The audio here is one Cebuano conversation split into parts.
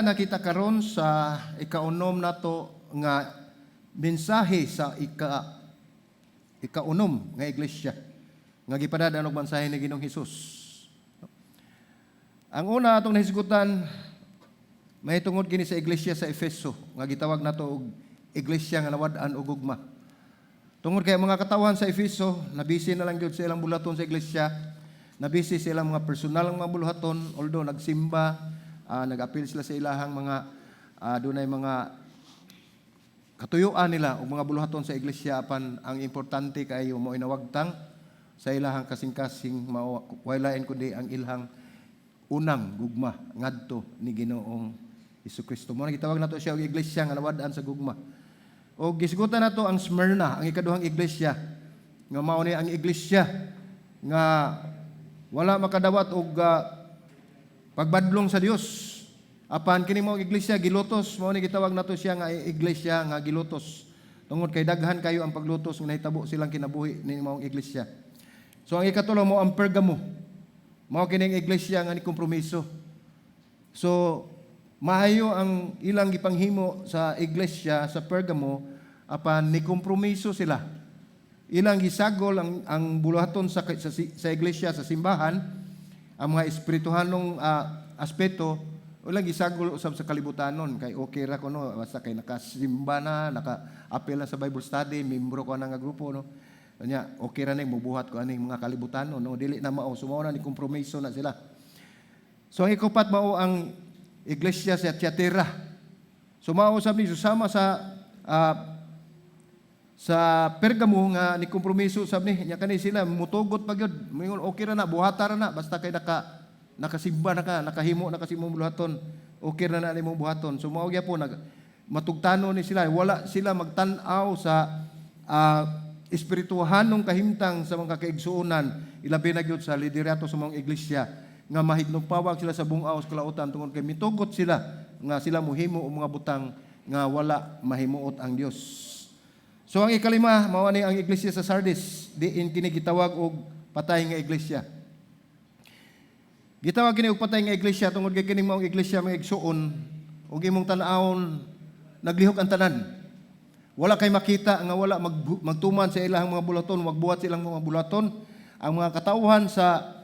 Nakita karon sa ikaunom nato nga mensahe sa ikaunom nga iglesia nga gipadad-an og mensahe ni Ginoong Hesus. Ang una atong nahisgutan, mahitungod kini sa iglesia sa Efeso nga gitawag nato og iglesia nga nawad-an og gugma. Tungod kay ang mga katawhan sa Efeso, nabisi na lang gyud sa ilang buluhaton sa iglesia, nabisi sa ilang mga personal mga buluhaton, although nagsimba, nag-apil sila sa ilahang mga dunay mga katuyuan nila og mga buluhaton sa iglesia, apan ang importante kaayo mao nawagtang sa ilahang kasing-kasing, mao way lain kundi ang ilahang unang gugma ngadto ni Ginoong Hesukristo. Mao na gitawag nato siya og iglesia nga nawad-an sa gugma. O gisgutan nato ang Smyrna, ang ikaduhang iglesia nga mao ni ang iglesia nga wala makadawat og pagbadlong sa Dios. Apan kini mao iglesia gilutos, mao ni gitawag nato siya nga iglesia nga gilutos. Tungod kay daghan kayo ang paglutos nga nahitabo silang kinabuhi ni maong iglesia. So ang ikatulo mao ang Pergamo. Mao kining iglesia nga ni kompromiso. So maayo ang ilang gipanghimo sa iglesia sa Pergamo, apan ni kompromiso sila. Ilang gisagol ang buluhaton sa iglesia, sa simbahan, ang mga espirituhanong aspeto, ilang gisagol usab sa kalibutanon kay okay ra kuno basta kay nakasimba na, naka-apil na sa Bible study, membro ko na nga grupo, no. Nya okay ra ning mubuhat ko aning mga kalibutanon, no, dili na mao. So mao na ni kompromiso na sila. So ang ikupat mao ang iglesia sa Tiatira. So mao usab ni susama sa Pergamo nga ni kompromiso sab ni nya. Kani sila mutugot pa gyud, moingon okay ra na, buhata ra na, basta kay nakasimba na ka, nakahimo na ka sa imong buhaton, okay ra na nimong buhaton. So mao gyapon nag matugtano ni sila, wala sila magtan-aw sa espirituhanong kahimtang sa mga kaigsuonan, ilabi na gyud sa liderato sa mga iglesia, nga mahignugpawag sila sa bungaw sa kalautan tungod kay mitugot sila nga sila mohimo og mga butang nga wala mahimuot ang Dios. So ang ikalima, mao ni ang iglesia sa Sardis, diin kini gitawag og patay nga iglesia. Gitawag kini og patay nga iglesia tungod kay kining maong iglesia, mga igsuon, ug imong tan-awon, naglihok ang tanan. Wala kay makita nga wala magtuman sa ilang mga buluhaton, magbuhat sa ilang mga buluhaton. Ang mga katawhan sa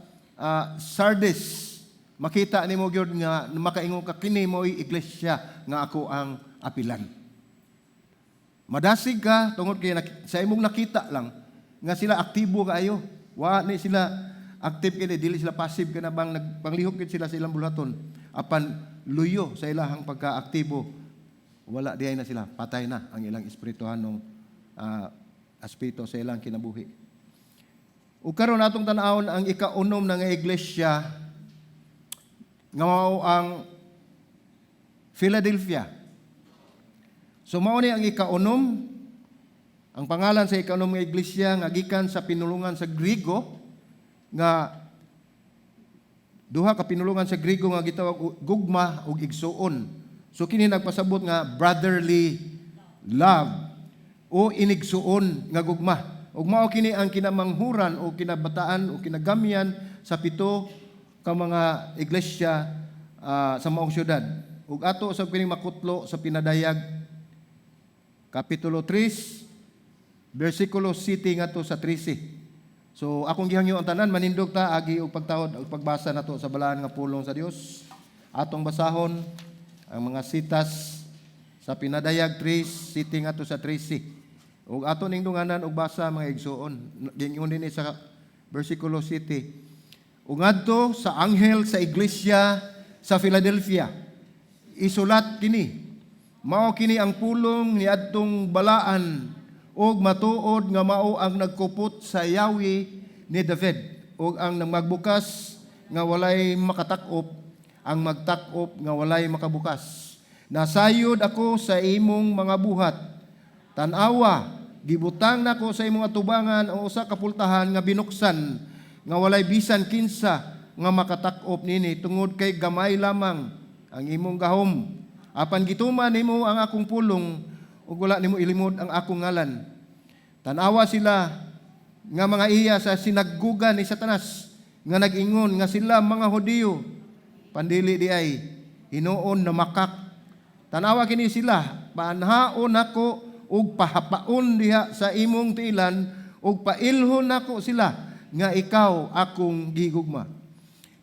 Sardis, makita nimo gyud nga makaingon ka, "Kini mo'y iglesia nga ako ang apilan." Madasig ka tungod kay sa imong nakita lang nga sila aktibo kaayo. Wa ni sila active kini, dili sila passive, kana bang nagpanglihok gid sila sa ilang buluhaton. Apan luyo sa ilahang pagka-aktibo, wala diay na sila, patay na ang ilang espirituhanong aspeto sa ilang kinabuhi. Ug karon atong tan-awon ang ikaunom na nga iglesia nga mao ang Philadelphia. So mao ni ang ikaunom, ang pangalan sa ikaunom nga iglesia nga gikan sa pinulungan sa Griego, nga duha ka pinulungan sa Griego nga gitawag og gugma ug igsuon. So kini nagpasabot nga brotherly love o inigsuon nga gugma. Ug mao kini ang kinamanghuran o kinabataan o kinagamyan sa pito ka mga iglesia sa maong syudad. Ug ato sa kining makutlo sa Pinadayag Kapitulo 3, versikulo 7 ngadto sa 13. So akong gihangyo ang tanan manindog ta agi og pagtahod og pagbasa nato sa balaan nga pulong sa Dios. Atong basahon ang mga sitas sa Pinadayag 3, 7 ngadto sa 13. Ug ato ning dunganan og basa, mga igsuon. Gingon dinhi sa versikulo 7. "Ug ngadto sa anghel sa iglesia sa Philadelphia, isulat kini: Mao kini ang pulong ni adtong balaan ug matuod nga mao ang nagkupot sa yawi ni David ug ang magbukas nga walay makatak-op, ang magtak-op nga walay makabukas. Nasayod ako sa imong mga buhat. Tan-awa, gibutang nako sa imong atubangan ang usa ka pultahan nga binuksan nga walay bisan kinsa nga makatak-op nini tungod kay gamay lamang ang imong gahom. Apan gituman nimo ang akong pulong ug wala nimo ilimod ang akong ngalan. Tanawa sila nga mga iya sa sinaguga ni Satanas nga nag-ingon nga sila mga Hudiyo, pandili di ay. Hinuon namakak. Tanawa kini sila, paanhaon nako ug pahapaon diha sa imong tiilan ug pailhon nako sila nga ikaw akong gigugma.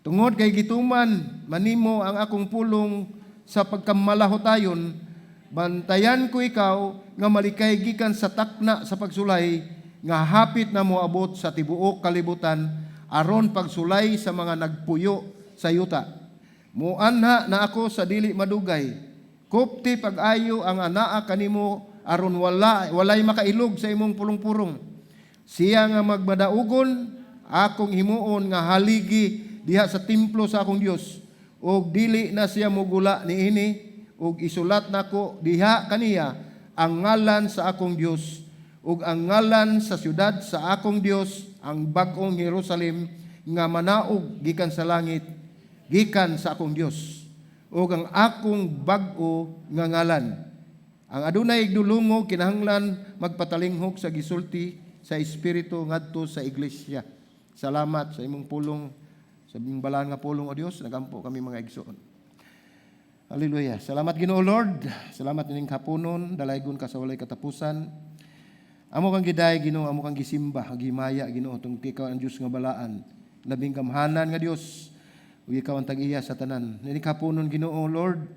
Tungod kay gituman manimo ang akong pulong sa pagkamalahutayon, bantayan ko ikaw nga malikay gikan sa takna sa pagsulay nga hapit na moabot sa tibuok kalibutan aron pagsulay sa mga nagpuyo sa yuta. Muanha na ako sa dili madugay. Kupti pag-ayo ang anaa kanimo aron walay makailog sa imong pulong-purong. Siya nga magmadaugon, akong himuon nga haligi diha sa templo sa akong Dios, ug dili na siya mogula niini, ug isulat nako diha kaniya ang ngalan sa akong Dios ug ang ngalan sa syudad sa akong Dios, ang bag-ong Jerusalem nga manaog gikan sa langit gikan sa akong Dios, ug ang akong bag-o nga ngalan. Ang adunay igdulungog kinahanglan magpatalinghog sa gisulti sa Espiritu ngadto sa iglesia. Salamat sa imong pulong, sa imong balaan nga pulong, o Dios. Nagampo kami, mga igsoon. Hallelujah. Salamat, Ginoo Lord. Salamat ining hapunon, dalaygon ka sa walay katapusan. Amo kang giday, Ginoo, amo kang gisimba, gimaya, Ginoo, tungod ikaw ang Dios nga balaan, labing gamhanan nga Dios. Ug ikaw ang tag-iya sa tanan. Nining hapunon, Ginoo Lord,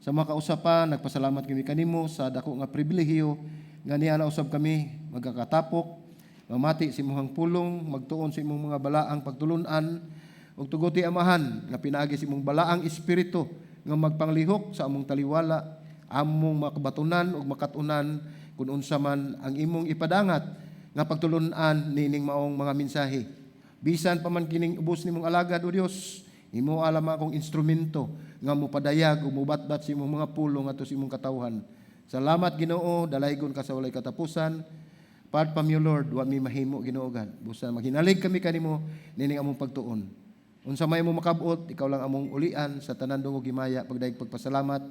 sa mga kausapan, nagpasalamat kami kanimo sa dako nga pribilehiyo nga niya na usab kami magkakatapok, mamati sa imong pulong, magtuon sa imong mga balaang pagtulunan, ug tuguti, Amahan, nga pinaagi sa imong balaang espiritu nga magpanglihok sa among taliwala, among makabatunan ug makatunan kung unsa man ang imong ipadangat nga pagtulunan niining maong mga mensahe. Bisan pa man kining ubos nimong alagad, O Dios, imo alam akong instrumento nga mopadayag ug mobatbat sa imong mga pulong ato sa imong katawhan. Salamat, Ginoo, dalaygon ka sa walay katapusan. Apart from you, Lord, wa mi mahimo, Ginoo God. Busa maghinalig kami kanimo nining among pagtuon. Unsa may mo makabot, ikaw lang among ulian sa tanan dungog, himaya, pagdayeg, pagpasalamat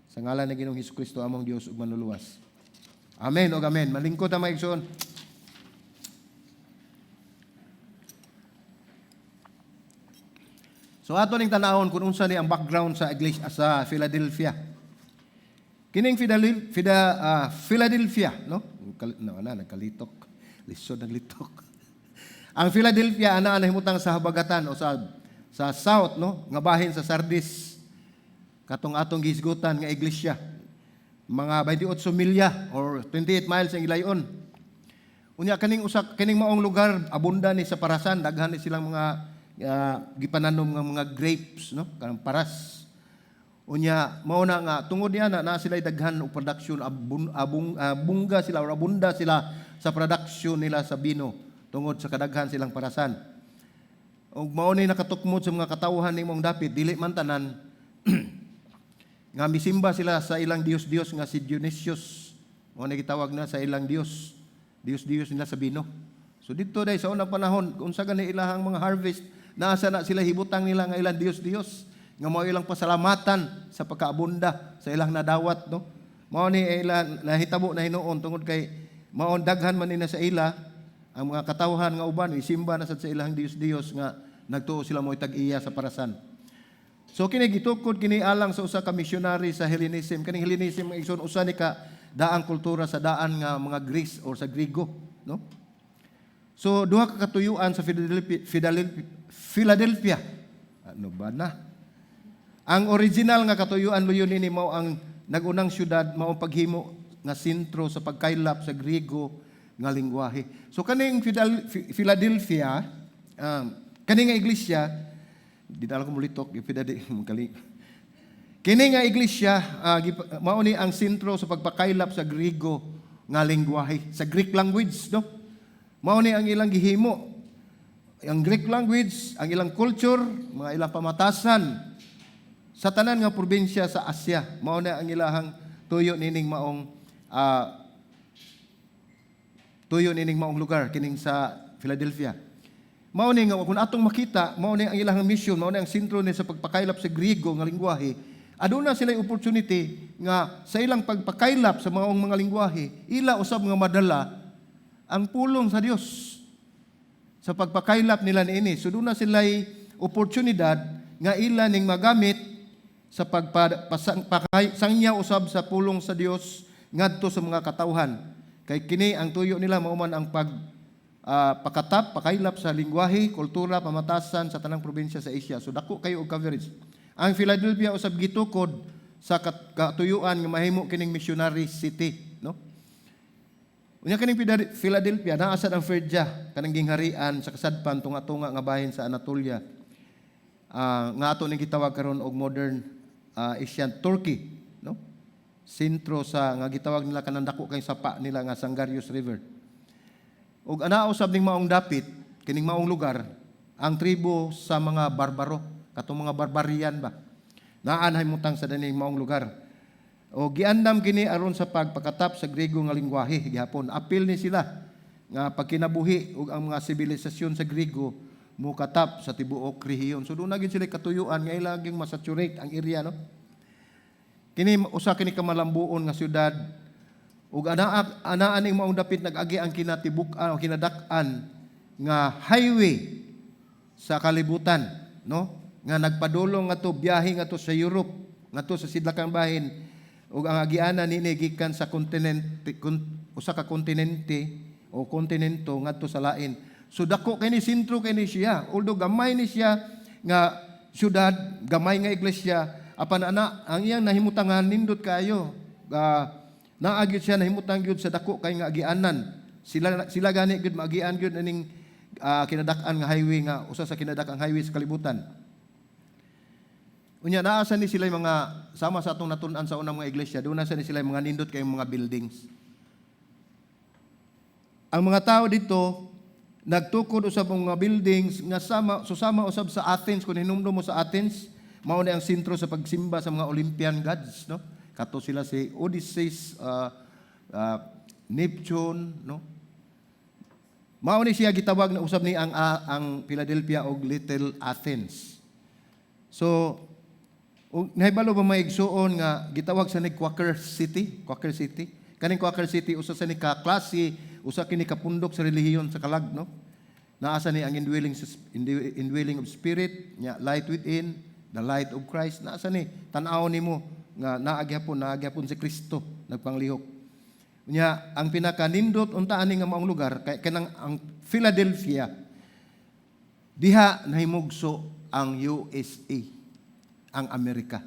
sa ngalan ni Ginoong Hesus Kristo, among Dios ug Manluluwas. Amen ug amen. Malingkod ang mga igsoon. So ato ning tanawon kung unsa ni ang background sa iglesia sa Philadelphia. Kining Philadelphia, no? No, ana nagkalitok. Lisod naglitok. Ang Philadelphia ana nahimutang sa habagatan o sa south, no, nga bahin sa Sardis. Katong atong gihisgutan nga iglesia. Mga 28 milya or 28 miles ang gilayon. Unya kaning usa kining maong lugar abunda ni sa parasan, daghan ni silang mga gipananom nga mga grapes, no, kanang paras. Unya mao na nga tungod niya na naa sila daghan og production, abun, abung bungga sila or abunda sila sa production nila sa bino tungod sa kadaghan silang parasan. Ug mao ni nakatukmod sa mga katawhan ning maong dapit, dili man tanan, nga misimba sila sa ilang Dios-Dios nga si Dionysius. Mao ni gitawag na sa ilang Dios. Dios-Dios nila sa bino. So dito day sa unang panahon, kung unsa gani ilahang mga harvest, naasa na sila hibutang nila nga ilang Dios-Dios nga mao ilang pasalamatan sa pagkaabunda sa ilang nadawat, no. Mao ni ila nahitabo na hinuon tungod kay mao daghan man nila sa ila ang mga katawhan nga uban isimba na sad sa ilang Dios-Dios nga nagtuo sila mo tag-iya sa parasan. So kini gitukod kini alang sa usa ka missionary sa Hellenism. Kaning Hellenism, mga igsoon, usa ni ka daang kultura sa daan nga mga Greece or sa Griego, no? So duha ka katuyuan sa Philadelphia, Philadelphia, Philadelphia. Ano ba na? Ang original nga katuyuan luyon nini mao ang nagunang syudad, mao ang paghimo nga sentro sa pagkaylap sa Griego nga lingwahe. So kaning Philadelphia, kani nga iglesia, di na ko mulitok, Philadelphia, kali. Kini nga iglesia, mao ni ang sentro sa pagpakaylap sa Griego nga lingwahe, sa Greek language, no? Mao ni ang ilang gihimo. Ang Greek language, ang ilang culture, mga ilang pamatasan sa tanan nga probinsya sa Asia. Mao na ang ilahang tuyo nining maong lugar kining sa Philadelphia. Mao ni nga kung atong makita, mao ni ang ilang mission, mao ni ang sentro ni sa pagpakaylap sa Griego nga lingwahe. Aduna sila opportunity nga sa ilang pagpakaylap sa maong mga lingwahe, ila usab nga madala ang pulong sa Dios sa pagpakaylap nila niini. So duna sila oportunidad nga ila ning magamit sa pagpasangyaw usab sa pulong sa Dios ngadto sa mga katawhan. Kay kini ang tuyo nila mao man ang pag pakatap, pakaylap sa lingwahe, kultura, pamatasan sa tanang probinsya sa Asia. So dako kayo og coverage. Ang Philadelphia usab gitukod sa katuyuan nga mahimo kining missionary city, no? Unya kining Philadelphia naa sad ang Phrygia, kanang gingharian sa kasadpan, tunga-tunga nga bahin sa Anatolia. Nga ato ning gitawag karon og modern Asian Turkey, no? Sentro sa nga gitawag nila kanang dako kay sapa nila nga Sangarius River. Ug ana usab ning maong dapit, kining maong lugar, ang tribo sa mga barbaro, katong mga barbarian ba. Naa nahimutang sa dining maong lugar. O giandam kini aron sa pagpakatap sa Grego nga lingwahe gihapon. Apil ni sila nga pagkinabuhi ug ang mga sibilisasyon sa Grego mukatap sa tibuok rehiyon. So duna gyud sila katuyuan nga ila gyud masaturate ang area, no. Kini usa kini ka malambuon nga syudad ug anaa anaa ning maong dapit nag-agi ang kinatibuk-an o kinadak-an nga highway sa kalibutan, no, nga nagpadulong ngadto, biyahe ngadto sa Europe, ngadto sa sidlakang bahin, ug ang agianan niini gikan sa kontinente usa ka kontinente o kontinento ngadto sa lain. So dako kay ni sentro kay ni siya, although gamay ni siya nga syudad, gamay nga iglesia, apan ana ang iyang nahimutangan nindot kaayo. Naa gyud siya nahimutang gyud sa dako kay nga agianan. Sila sila gani gyud maagian gyud aning kinadak-an nga highway, nga usa sa kinadak-ang highway sa kalibutan. Unya naa sa ni sila yung mga sama sa atong natun-an sa unang mga iglesia, duna sa ni sila yung mga nindot kayong mga buildings. Ang mga tao dito nagtukod usab ang mga buildings nga sama susama usab sa Athens. Kung hinumdum mo sa Athens, mao ni ang sentro sa pagsimba sa mga Olympian gods, no? Kato sila si Odysseus, Neptune, no? Mao ni siya gitawag na usab ni ang Philadelphia og Little Athens. So ug nahibalo ba, mga igsuon, nga gitawag sa ni Quaker City, Quaker City? Kaning Quaker City usa sa ni ka klase, usa kini ka pundok sa relihiyon sa kalag, no? Naa sa ni ang indwelling of spirit, nya light within, the light of Christ. Naa sa ni tan-aw nimo nga naa gyapon si Kristo nagpanglihok. Nya ang pinakanindot unta ani nga maong lugar kay kanang ang Philadelphia, diha nahimugso ang USA, ang Amerika.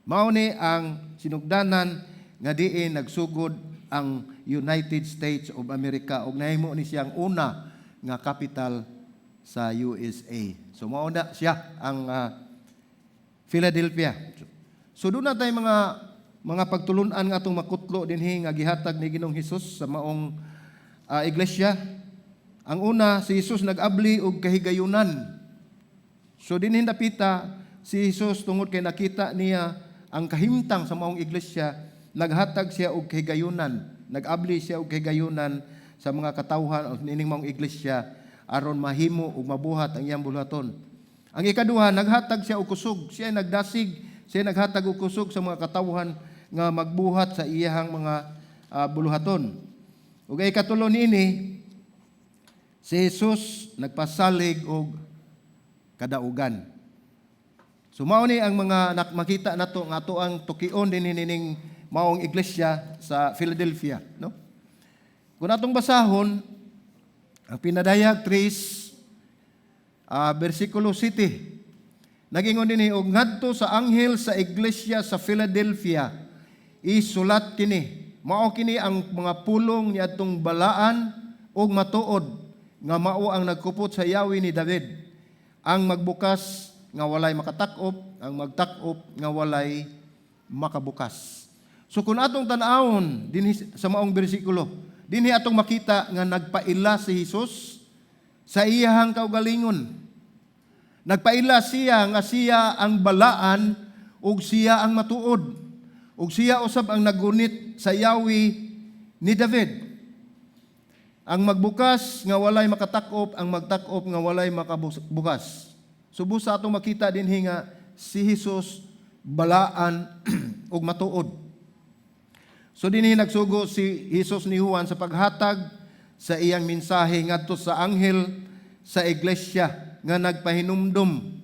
Mao ni ang sinugdanan nga diin nagsugod ang United States of America ug nahimo ni siyang una nga capital sa USA. So mao na siya ang Philadelphia. So duna tay mga pagtulunan nga atong makutlo dinhi nga gihatag ni Ginoong Hesus sa maong iglesia. Ang una, si Jesus nag-abli og kahigayunan. So dinhi dapita si Jesus, tungod kay nakita niya ang kahimtang sa maong iglesia, naghatag siya og kahigayunan, nag-abli siya og kahigayunan sa mga katawhan o nining maong iglesia aron mahimo ug mabuhat ang iyang buluhaton. Ang ikaduha, naghatag siya og kusog, siya nagdasig, siya naghatag og kusog sa mga katawhan nga magbuhat sa iyahang mga buluhaton. Ug ang ikatulo niini, si Jesus nagpasalig og kadaugan. So mao ni ang mga makita nato nga ato ang tukion din nining maong iglesia sa Philadelphia, no? Kung atong basahon ang Pinadayag 3 bersikulo 7. Nagingon dinhi, "Og ngadto sa anghel sa iglesia sa Philadelphia isulat kini: Mao kini ang mga pulong niadtong balaan ug matuod, nga mao ang nagkupot sa yawi ni David, ang magbukas nga walay makatak-op, ang magtak-op nga walay makabukas." So kung atong tan-awon dinhi sa maong bersikulo, dinhi atong makita nga nagpaila si Jesus sa iyahang kaugalingon. Nagpaila siya nga siya ang balaan ug siya ang matuod. Ug siya usab ang nagunit sa yawi ni David. Ang magbukas nga walay makatakop, ang magtakop nga walay makabukas. Subos sa atong makita dinhi nga si Jesus balaan ug matuod. So dinhi nagsugo si Jesus ni Juan sa paghatag sa iyang mensahe ngadto sa anghel sa iglesia nga nagpahinumdum.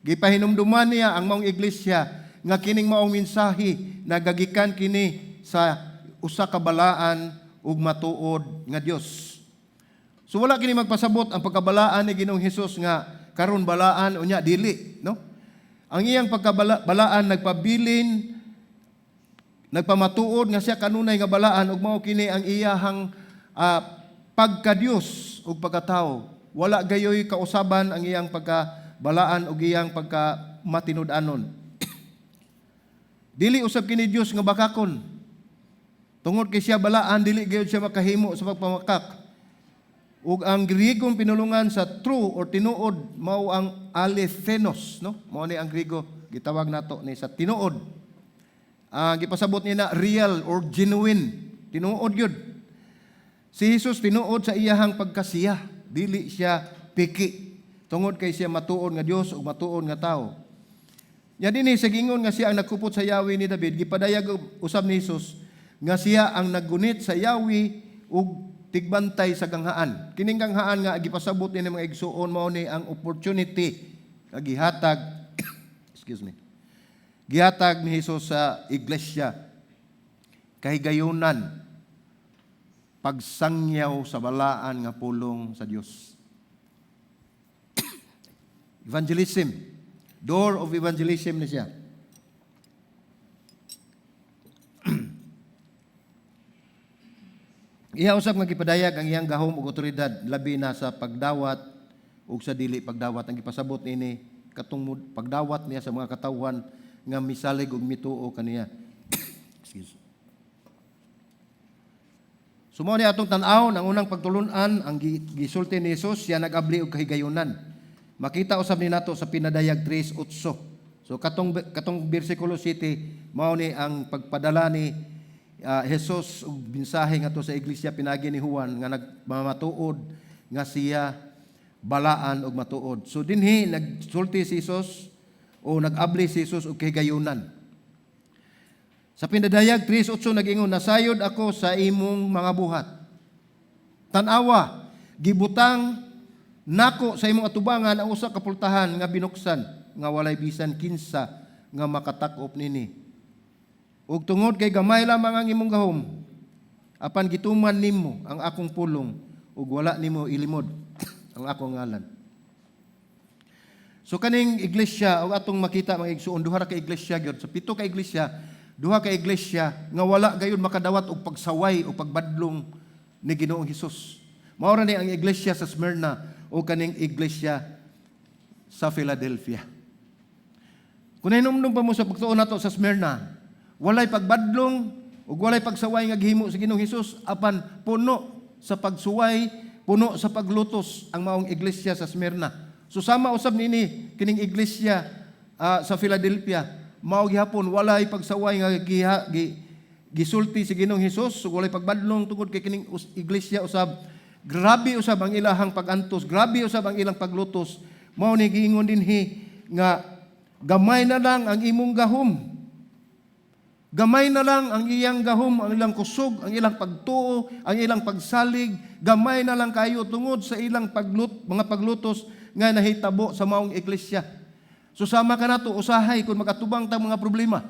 Gipahinumduman niya ang maong iglesia. nga kining maong mensahe nagagikan kini sa usa ka balaan ug matuod nga Dios. So wala kini magpasabot ang pagkabalaan ni Ginoong Hesus nga karon balaan, unya dili, no? Ang iyang pagkabalaan nagpabilin, nagpamatuod nga siya kanunay nga balaan ug mao kini ang iyahang pagka-Dios ug pagkatao. Wala gayoy kausaban ang iyang pagkabalaan ug iyang pagkamatinud-anon. Dili usab kini Dios nga bakakon. Tungod kay siya balaan, dili gayud siya makahimo sa pagpamakak. Ug ang Griegong pinulungan sa true or tinuod mao ang alethinos, no? Mao ni ang Griego, gitawag nato ni sa tinuod. Ang gipasabot niya na real or genuine, tinuod gyud. Si Jesus tinuod sa iyahang pagkasiya, dili siya piki. Tungod kay siya matuod nga Dios ug matuod nga tao. Nya dinhi sa gingon nga siya ang nagkupot sa yawi ni David, gipadayag usab ni Jesus nga siya ang naggunit sa yawi ug tigbantay sa ganghaan. Kining ganghaan nga gipasabot ni mga igsuon mao ni ang opportunity nga gihatag, excuse me. Gihatag ni Jesus sa iglesia, kahigayunan pagsangyaw sa balaan nga pulong sa Dios. Evangelism. Door of evangelism ni siya. Iya usab nga gipadayag ang iyang gahom ug otoridad, labi na sa pagdawat ug sa dili pagdawat. Ang gipasabot niini katong pagdawat niya sa mga katawhan nga misalig ug mituo kaniya. Excuse. So mao ni atong tan-awon ang unang pagtulun-an, ang gisulti ni Jesus, siya nag-abli og kahigayunan. Makita usab ni nato sa Pinadayag 3:8. So katong katong bersikulo 7 mao ni ang pagpadala ni Jesus og mensahe ngadto sa iglesia pinagi ni Juan nga nagmamatuod nga siya balaan og matuod. So dinhi nagsulti si Jesus o nag-abli si Jesus og kahigayunan. Sa Pinadayag 3:8 nag-ingon, "Nasayod ako sa imong mga buhat. Tan-awa, gibutang nako sa imong atubangan ang usa ka pultahan nga binuksan nga walay bisan kinsa nga makatakop nini. Ug tungod kay gamay lamang ang imong gahom, apan gituman nimo ang akong pulong ug wala nimo ilimod ang akong ngalan." So kaning iglesia ug atong makita, mga igsuon, duha ra ka iglesia gyud sa pito ka iglesia, duha ka iglesia nga wala gayud makadawat og pagsaway o pagbadlong ni Ginoong Hesus. Mao ra ni ang iglesia sa Smyrna o kaning iglesia sa Philadelphia. Kung nahinumdum pa mo sa pagtuo nato sa Smyrna, walay pagbadlong ug walay pagsaway nga gihimo sa Ginoong Hesus, apan puno sa pagsuway, puno sa paglutos ang maong iglesia sa Smyrna. So sama usab nini kining iglesia sa Philadelphia, mao gihapon, walay pagsaway nga gisulti si Ginoong Hesus ug walay pagbadlong tungod kay kining iglesia usab, grabe usab ang ilahang pagantos, grabe usab ang ilang paglutos. Mao ni giingon dinhi nga gamay na lang ang imong gahom. Gamay na lang ang iyang gahom, ang ilang kusog, ang ilang pagtuo, ang ilang pagsalig. Gamay na lang kayo tungod sa ilang mga paglutos nga nahitabo sa maong iglesia. So sama kanato usahay kung magatubang tag mga problema.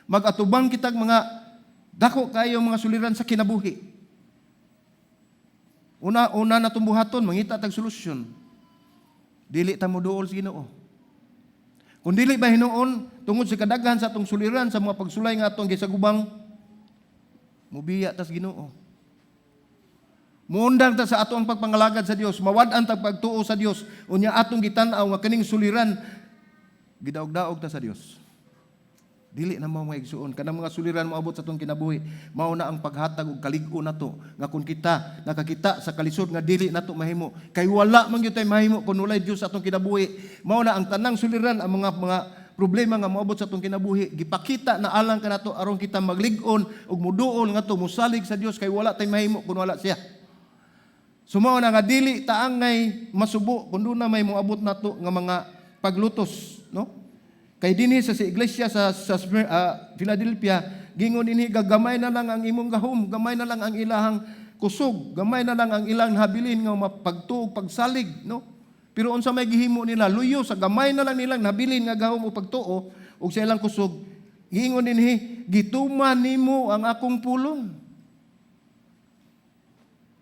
Magatubang kitag mga dako kayo mga suliran sa kinabuhi. Una una natong buhaton, mangita tag solusyon. Dili ta moduol sa Ginoo. Kung dili ba hinuon, tungod sa kadaghan sa atong suliran, sa mga pagsulay nga atong gisagubang, mubiya tas Ginoo. Muundang ta sa atong pagpangalagad sa Dios, mawad-an tag pagtuo sa Dios, unya atong gitan-aw nga kaning suliran gidaog-daog ta sa Dios. Dili na mao, mga igsuon, kanang mga suliran moabot sa atong kinabuhi, mao na ang paghatag og kalig-on nato nga kung kita nakakita sa kalisod nga dili nato mahimo, kay wala man gyud tay mahimo kung walay Dios sa atong kinabuhi. Mao na ang tanang suliran, ang mga problema nga moabot sa atong kinabuhi, gipakita na alang kanato aron kita maglig-on ug muduol ngadto, musalig sa Dios, kay wala tay mahimo kung wala siya. So mao na nga dili ta angay masubo kung duna may moabot nato nga mga paglutos, no? Kay dinhi sa iglesia sa Philadelphia, gingon dinhi, gagamay na lang ang imong gahom, gamay na lang ang ilahang kusog, gamay na lang ang ilang habilin nga mapagtuo, pagsalig, no? Pero unsa may gihimo nila, luyo sa gamay na lang nilang nabilin nga gahom o pagtuo, ug sa ilang kusog. Giingon dinhi, "Gituman nimo ang akong pulong."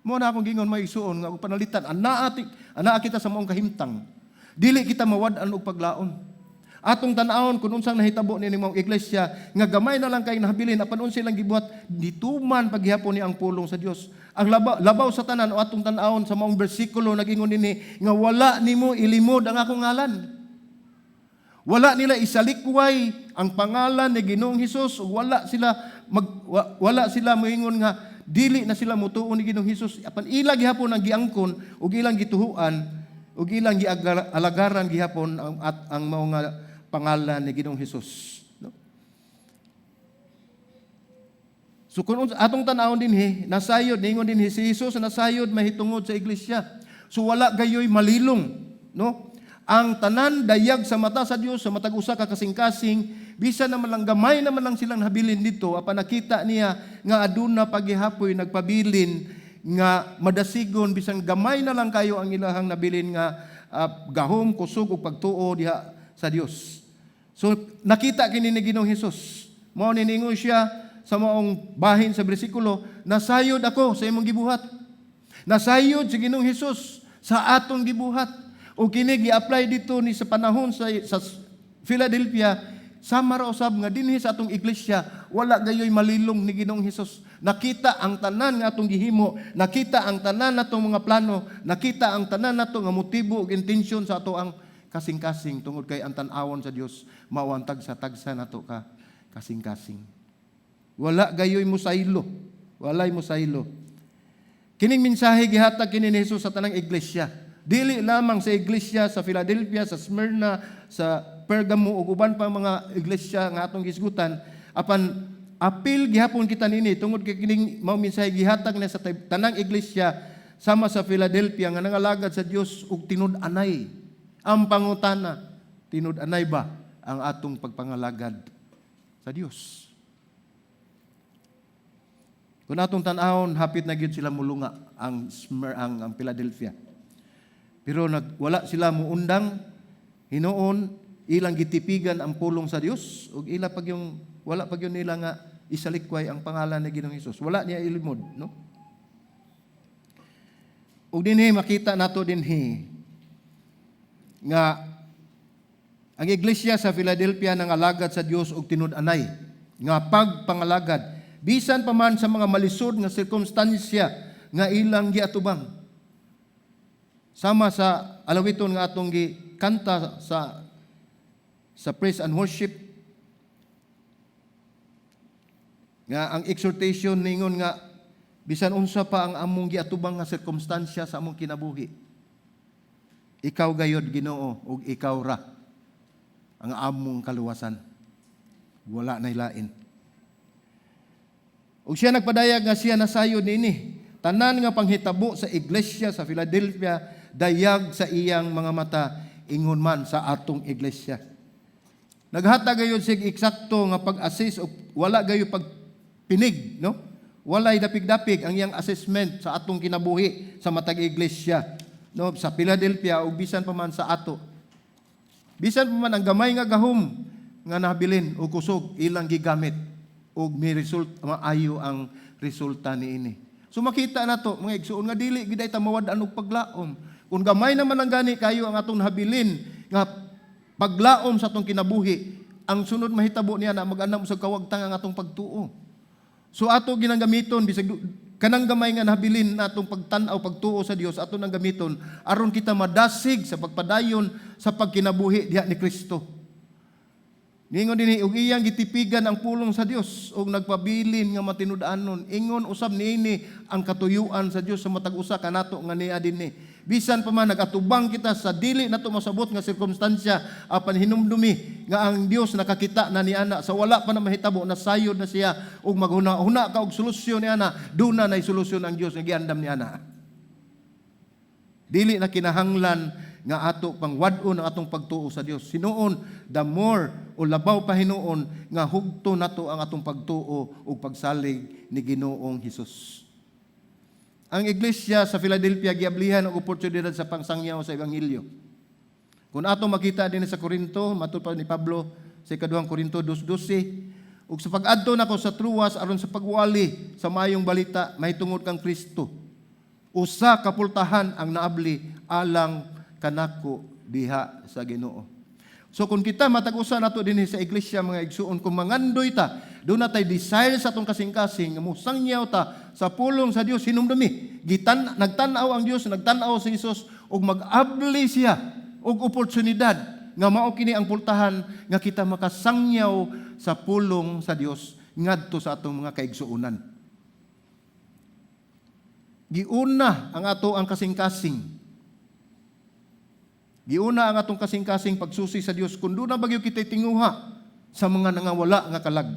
Mao na akong gingon, mga igsuon, nga og panalitan anaa kita sa maong kahimtang. Dili kita mawad-an og paglaom. Atong tan-awon kung unsang nahitabo nining maong iglesia nga gamay na lang kay nahabilin, apan unsa ilang gibuhat, gituman paghihapon ni ang pulong sa Dios. Ang labaw sa tanan o atong tan-awon sa maong bersikulo, nagingon dinhi nga wala nimo ilimod ang akong ngalan. Wala nila isalikway ang pangalan ni Ginoong Hesus ug wala sila moingon nga dili na sila mutuo ni Ginoong Hesus, apan ila gihapon ang giangkon ug ilang gituhuan ug ilang gialagaran gihapon ang mao nga pangalan ni Ginoong Hesus, no? So kung atong tan-awon dinhi, nasayod, ningon dinhi si Jesus, nasayod mahitungod sa iglesia. So wala gayoy malilong, no? Ang tanan dayag sa mata sa Dios sa matag usa ka kasing-kasing, bisan naman lang gamay naman lang silang habilin dito, apan nakita niya nga aduna paghihapoy nagpabilin nga madasigon bisan gamay na lang kayo ang ilahang nabilin nga gahom, kusog ug pagtuo diha sa Dios. So nakita kini ni Ginoong Hesus. Mao ni ningon siya sa maong bahin sa bersikulo, "Nasayod ako sa imong gibuhat." Nasayod si Ginoong Hesus sa atong gibuhat. O kini gi-apply dito ni sa panahon sa Philadelphia, sama ra usab nga dinhi sa atong iglesia, wala gayoy malilong ni Ginoong Hesus. Nakita ang tanan nga atong gihimo, nakita ang tanan natong mga plano, nakita ang tanan nato nga motibo ug intensyon sa ato ang kasing-kasing, tungod kay ang tan-awon sa Dios mao ang tagsa-tagsa nato ka kasing-kasing. Wala gayoy musaylo. Walay musaylo. Kining mensahe gihatag kini ni Jesus sa tanang iglesia. Dili lamang sa iglesia sa Philadelphia, sa Smyrna, sa Pergamo ug uban pang mga iglesia nga atong gisgutan, apan apil gihapon kita nini tungod kay kining mao mensahe gihatag na sa tanang iglesia sama sa Philadelphia nga nangalagad sa Dios ug tinud-anay. Ang pangutana, tinud-anay ba ang atong pagpangalagad sa Dios? Kung atong tan-awon, hapit na gyud sila mulunga ang Philadelphia. Pero wala sila muundang hinuon, ilang gitipigan ang pulong sa Dios ug ila pag yung wala pag yun nila nga isalikway ang pangalan ni Ginoong Hesus. Wala niya ilimod, no? Ug dinhi makita nato dinhi nga ang iglesia sa Philadelphia nangalagad sa Dios og tinud-anay nga pagpangalagad bisan pa man sa mga malisod nga sirkumstansya nga ilang giatubang. Sama sa alawiton nga atong gikanta sa praise and worship nga ang exhortation ningon nga bisan unsa pa ang among giatubang nga sirkumstansya sa among kinabuhi, ikaw gayod, Ginoo, ug ikaw ra ang among kaluwasan, wala na lain. Ug siya nagpadayag nga siya nasayod niini. Tanan nga panghitabo sa iglesia sa Philadelphia dayag sa iyang mga mata, ingon man sa atong iglesia. Naghatag gayud sig eksakto nga pag-assess o wala gayo pagpinig, no? Walay dapig-dapig ang iyang assessment sa atong kinabuhi sa matag iglesia, no, sa Philadelphia ug bisan pa man sa ato. Bisan pa man ang gamay nga gahom nga nabilin o kusog, ilang gigamit ug may result, maayo ang resulta niini. So makita nato, mga igsuon, nga dili gid ta mawad-an og paglaom. Kung gamay naman ang gani kayo ang atong nabilin nga paglaom sa atong kinabuhi, ang sunod mahitabo niya na mag-anam sa kawagtang ang atong pagtuo. So ato ginang gamiton bisag kanang gamay nga nabilin natong pagtan-aw, pagtuo sa Dios, ato nang gamiton aron kita madasig sa pagpadayon sa pagkinabuhi diha ni Kristo. Ningon dinhi, ug iyang gitipigan ang pulong sa Dios ug nagpabilin nga matinud-anon. Ingon usab niini ang katuyuan sa Dios sa matag usa kanato nga niya dinhi. Bisan pa man nagatubang kita sa dili nato masabot nga sirkumstansya, apan hinumdumi nga ang Dios nakakita na niana sa wala pa na mahitabo, nasayod na siya, ug maghuna-huna ka og solusyon niana, duna nay solusyon ang Dios nga giandam niana. Dili na kinahanglan nga ato pang wad-on ang atong pagtuo sa Dios. Hinuon, the more o labaw pa hinuon nga hugto nato ang atong pagtuo ug pagsalig ni Ginoong Hesus. Ang iglesia sa Philadelphia giablihan og oportunidad sa pangsangyaw sa ebanghelyo. Kung ato makita din sa Corinto, matud pa ni Pablo sa ikaduhang Korinto 2:12, ug sa pag-adto nako sa Troas aron sa pagwali sa maayong balita mahitungod kang Kristo. Usa ka pultahan ang naabli alang kanako diha sa Ginoo. So kung kita matag usa nato dinhi sa iglesia, mga igsuon, kung mangandoy ta, duna tay desire sa atong kasing-kasing nga mosangyaw ta sa pulong sa Dios, hinumdumi gitan nagtan-aw ang Dios, nagtan-aw si Jesus ug mag-abli siya og oportunidad nga mao kini ang pultahan nga kita makasangyaw sa pulong sa Dios ngadto sa atong mga kaigsuonan. Giuna ang ato ang kasing-kasing. Giuna ang atong kasing-kasing pagsusi sa Dios kung duna ba gyud kita'y tinguha sa mga nangawala nga kalag.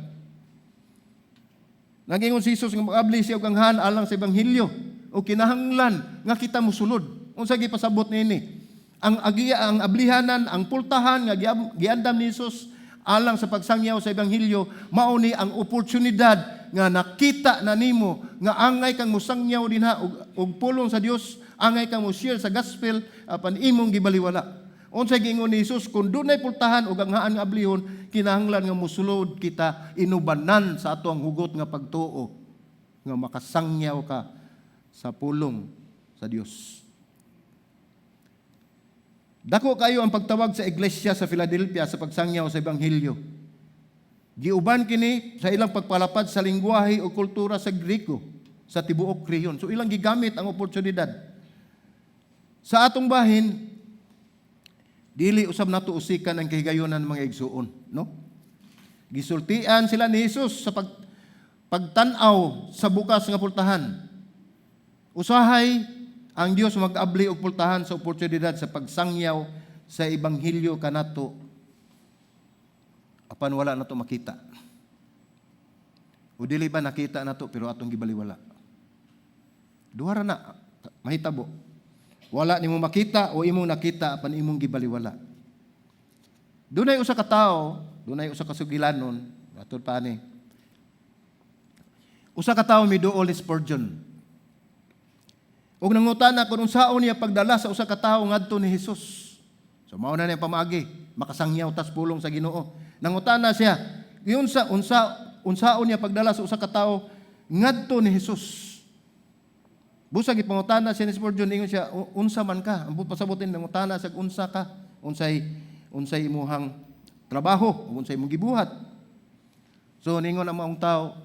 Nagingon si Jesus nga mag-abli siya og anghan alang sa ebanghelyo o kinahanglan nga kita mosulod. Unsa gipasabot niini? Ang agiya, ang ablihanan, ang pultahan nga giandam ni Jesus alang sa pagsangyaw sa ebanghelyo, mao ni ang oportunidad nga nakita na nimo nga angay kang mosangyaw dinha og pulong sa Dios, angay kang mo share sa gospel apan imong gibaliwala. Unsay giingon ni Jesus? Kung dunay pultahan ug anghaan nga ablihon, kinahanglan nga mosulod kita, inubanan sa ato ang hugot nga pagtuo nga makasangyaw ka sa pulong sa Dios. Dako kayo ang pagtawag sa iglesia sa Philadelphia sa pagsangyaw sa ebanghelyo. Giuban kini sa ilang pagpalapad sa lingwahe o kultura sa Greko sa tibuok rehiyon. So ilang gigamit ang oportunidad. Sa atong bahin, dili usab nato usikan ang kahigayonan ng mga igsuon, no? Gisultian sila ni Jesus sa pagtan-aw sa bukas nga pultahan. Usahay ang Dios mag-abli og pultahan sa oportunidad sa pagsangyaw sa ebanghelyo kanato apan wala nato makita. O dili ba nakita nato pero atong gibaliwala? Duha ra na mahitabo. Wala nimo makita o imong nakita apan imong gibaliwala. Dunay usa ka tawo, dunay usa ka sugilanon, atol pa ni. Usa ka tawo miduol ni Spurgeon. Ug nangutana kung unsaon niya pagdala sa usa ka tawo ngadto ni Jesus. So mao na niya pamaagi, makasangyaw tas pulong sa Ginoo. Nangutana siya, giunsa unsaon niya pagdala sa usa ka tawo ngadto ni Jesus. Busa gipangutana siya ni Spurgeon, ingon siya, "Unsa man ka?" Ang pasabutin nangutana sa unsa ka, unsay unsay imuhang trabaho, unsay imong gibuhat. So ningon ang maong tao,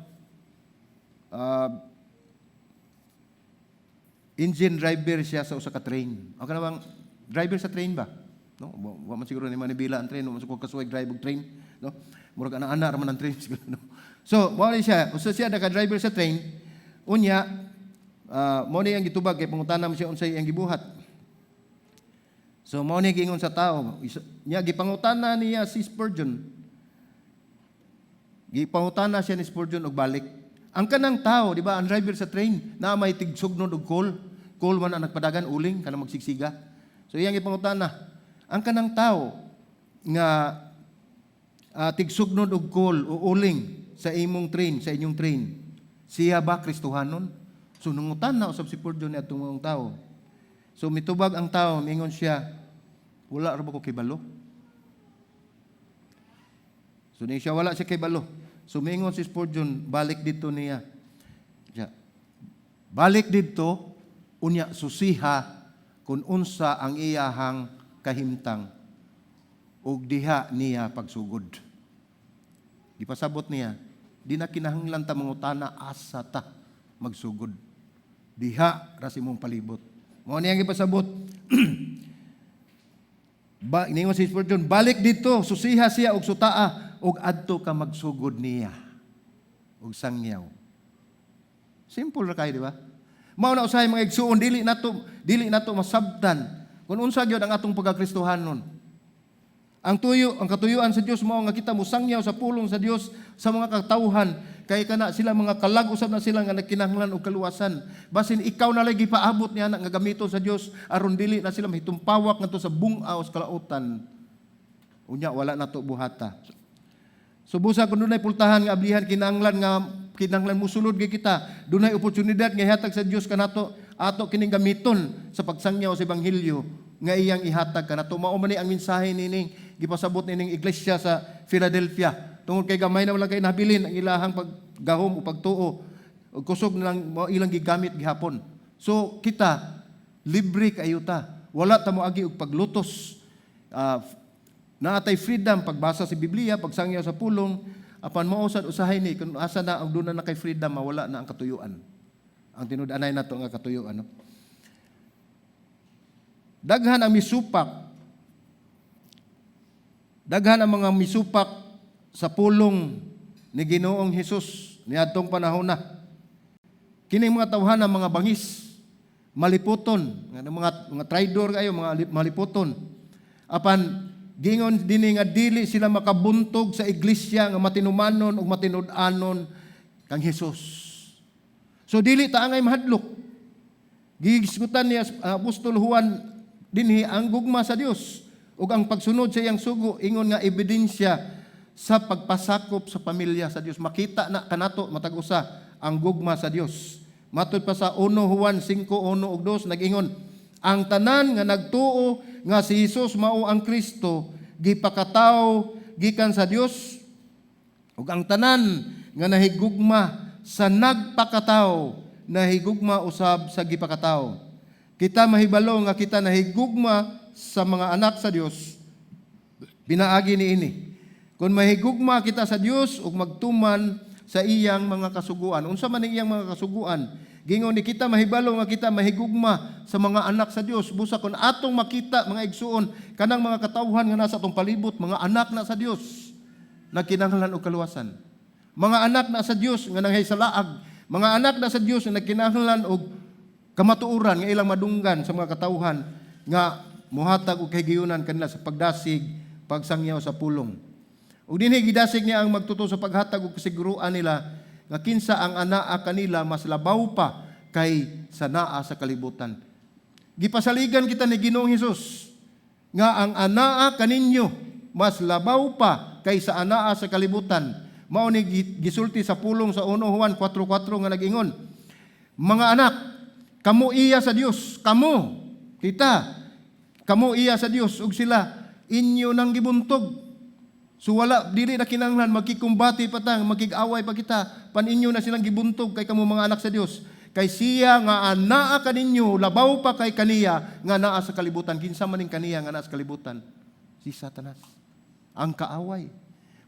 engine driver siya sa usa ka train. Ang kanang driver sa train ba? No, wa man siguro ni manibila ang train, wa man siguro kasuway drive og train, no? Murag ana-ana ra man ang train siguro, no. So, mao ni siya, usa siya naka driver sa train. Unya, mao ni ang gitubag kay pangutana mo siya unsay iyang gibuhat. So mao ni giingon sa tao, niya gipangutana niya si Spurgeon. Gipangutana siya ni Spurgeon og balik. Ang kanang tao, di ba, ang driver sa train, na may tigsugnod og coal. Coal man ang nagpadagan, uling, kanang magsigsiga. So iyang gipangutana, ang kanang tao nga tigsugnod og coal o uling sa imong train, sa inyong train, siya ba Kristohanon? So nangutana usab si Spurgeon ni atong mga tao. So mitubag ang tao, mingon siya, "Wala ra ba ko kibalo?" So ni siya, wala siya kibalo. So mingon si Spurgeon, balik dito niya. Siya, balik dito, unya susiha kung unsa ang iyahang kahimtang ug diha niya pagsugod. Gipasabot niya, di na kinahanglan ta mangutana asa ta magsugod. Diha ra sa imong palibot. Mao niya gipasabot. Ningon si Spurgeon, balik dito, susiha siya og sutaa og adto ka magsugod niya og sangyaw. Simple ra kayo, di ba? Mao na usahay, mga igsuon, dili nato masabtan kung unsa gyud ang atong pagkakristohanon. Ang tuyo, ang katuyuan sa Dios mao nga kita mosangyaw sa pulong sa Dios sa mga katawhan kay kana sila mga kalag usab na sila nga nagkinahanglan og kaluwasan. Basin ikaw na lagi gipaabot niya nga gamiton sa Dios aron dili na sila mahitumpawak ngadto sa bung-aw sa kalautan. Unya wala nato buhata. So busa kung dunay pultahan nga ablihan, kinahanglan musulod gyud kita. Dunay oportunidad nga ihatag sa Dios kanato, ato kining gamiton sa pagsangyaw sa ebanghelyo nga iyang ihatag kanato. Mao man ni ang mensahe nining gipasabot nining iglesia sa Philadelphia. Tungod kay gamay na lang kay nabilin ang ilahang paggahom o pagtuo. O kusog na lang mao ilang gigamit gihapon. So kita, libre kayo ta. Wala ta moagi og paglutos. Naa tay freedom pagbasa sa Biblia, pagsangyaw sa pulong, apan mao sad usahay ni kung asa na ang duna na kay freedom, mawala na ang katuyuan. Ang tinud-anay nato nga katuyuan, no? Daghan ang misupak. Daghan ang mga misupak sa pulong ni Ginoong Hesus niadtong panahon na. Kining mga tawhan mga bangis, maliputon, nga mga traidor kayo, mga maliputon. Apan gingon dinhi nga dili sila makabuntog sa iglesia nga matinumanon ug matinud-anon kang Hesus. So dili ta angay mahadlok. Gihisgutan ni Apostol Juan dinhi ang gugma sa Dios ug ang pagsunod sa iyang sugo, ingon nga ebidensya sa pagpasakop sa pamilya sa Dios. Makita na kanato matag usa ang gugma sa Dios. Matud pa sa 1 Juan 5:1 ug 2, nag-ingon, "Ang tanan nga nagtuo nga si Hesus mao ang Kristo gipakatawo gikan sa Dios, ug ang tanan nga nahigugma sa nagpakatawo nahigugma usab sa gipakatawo. Kita mahibalo nga kita nahigugma sa mga anak sa Dios pinaagi niini, kung mahigugma kita sa Dios ug magtuman sa iyang mga kasuguan." Unsa man ang iyang mga kasuguan? Gingon ni, kita mahibalo nga kita mahigugma sa mga anak sa Dios busa kung atong makita, mga igsuon, kanang mga katawhan nga nasa atong palibot, mga anak na sa Dios nagkinahanglan og kaluwasan. Mga anak na sa Dios nga nanghay sa laag, mga anak na sa Dios nga nagkinahanglan og kamatuoran nga ilang madunggan sa mga katawhan nga muhatag og kahigayunan kanila sa pagdasig, pagsangyaw sa pulong. Ug dinhi gidasig niya ang magtotoo sa paghatag og kasiguruan nila nga kinsa ang anaa kanila mas labaw pa kay sa naa sa kalibutan. Gipasaligan kita ni Ginoong Hesus nga ang anaa kaninyo mas labaw pa kay sa anaa sa kalibutan. Mao ni gisulti sa pulong sa 1 Juan 4:4 nga nag-ingon, "Mga anak, kamo iya sa Dios, kamo, kita, kamo iya sa Dios ug sila inyo nang gibuntog." So wala, dili na kinahanglan magkikumbati pa ta, magkig-away pa kita, pan inyo na silang gibuntog kay kamo mga anak sa Dios. Kay siya nga anaa kaninyo labaw pa kay kaniya nga naa sa kalibutan. Kinsa man ning kaniya nga naa sa kalibutan? Si Satanas. Ang kaaway.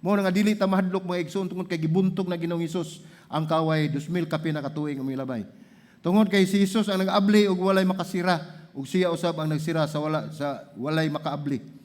Mao na nga dili ta mahadlok, mga igsoon, tungod kay gibuntog na Ginoong Hesus ang kaaway 2000 kapin na katuig ang milabay. Tungod kay si Hesus ang nag-abli ug walay makasira, ug siya usab ang nagsira sa walay makaabli.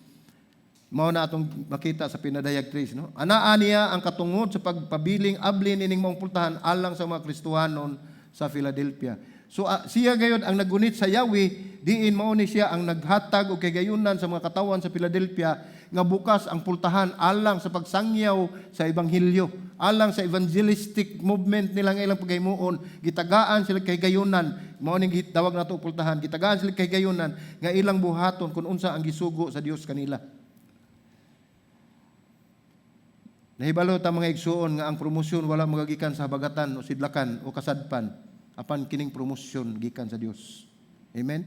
Mao na atong makita sa Pinadayag 3, no? Anaa niya ang katungod sa pagpabiling abli nining maong pultahan alang sa mga Kristohanon sa Philadelphia. So siya gayod ang nagunit sa Yahweh, diin mao ni siya ang naghatag og kahigayunan sa mga katawan sa Philadelphia nga bukas ang pultahan alang sa pagsangyaw sa ebanghelyo, alang sa evangelistic movement nila nga ilang paghimuon, gitagaan sila kahigayunan, mao ning gitawag nato og pultahan, gitagaan sila kahigayunan nga ilang buhaton kung unsa ang gisugo sa Dios kanila. Nahibalo ta, mga igsuon, nga ang promosyon wala magagikan sa habagatan o sidlakan o kasadpan, apan kining promosyon gikan sa Dios. Amen.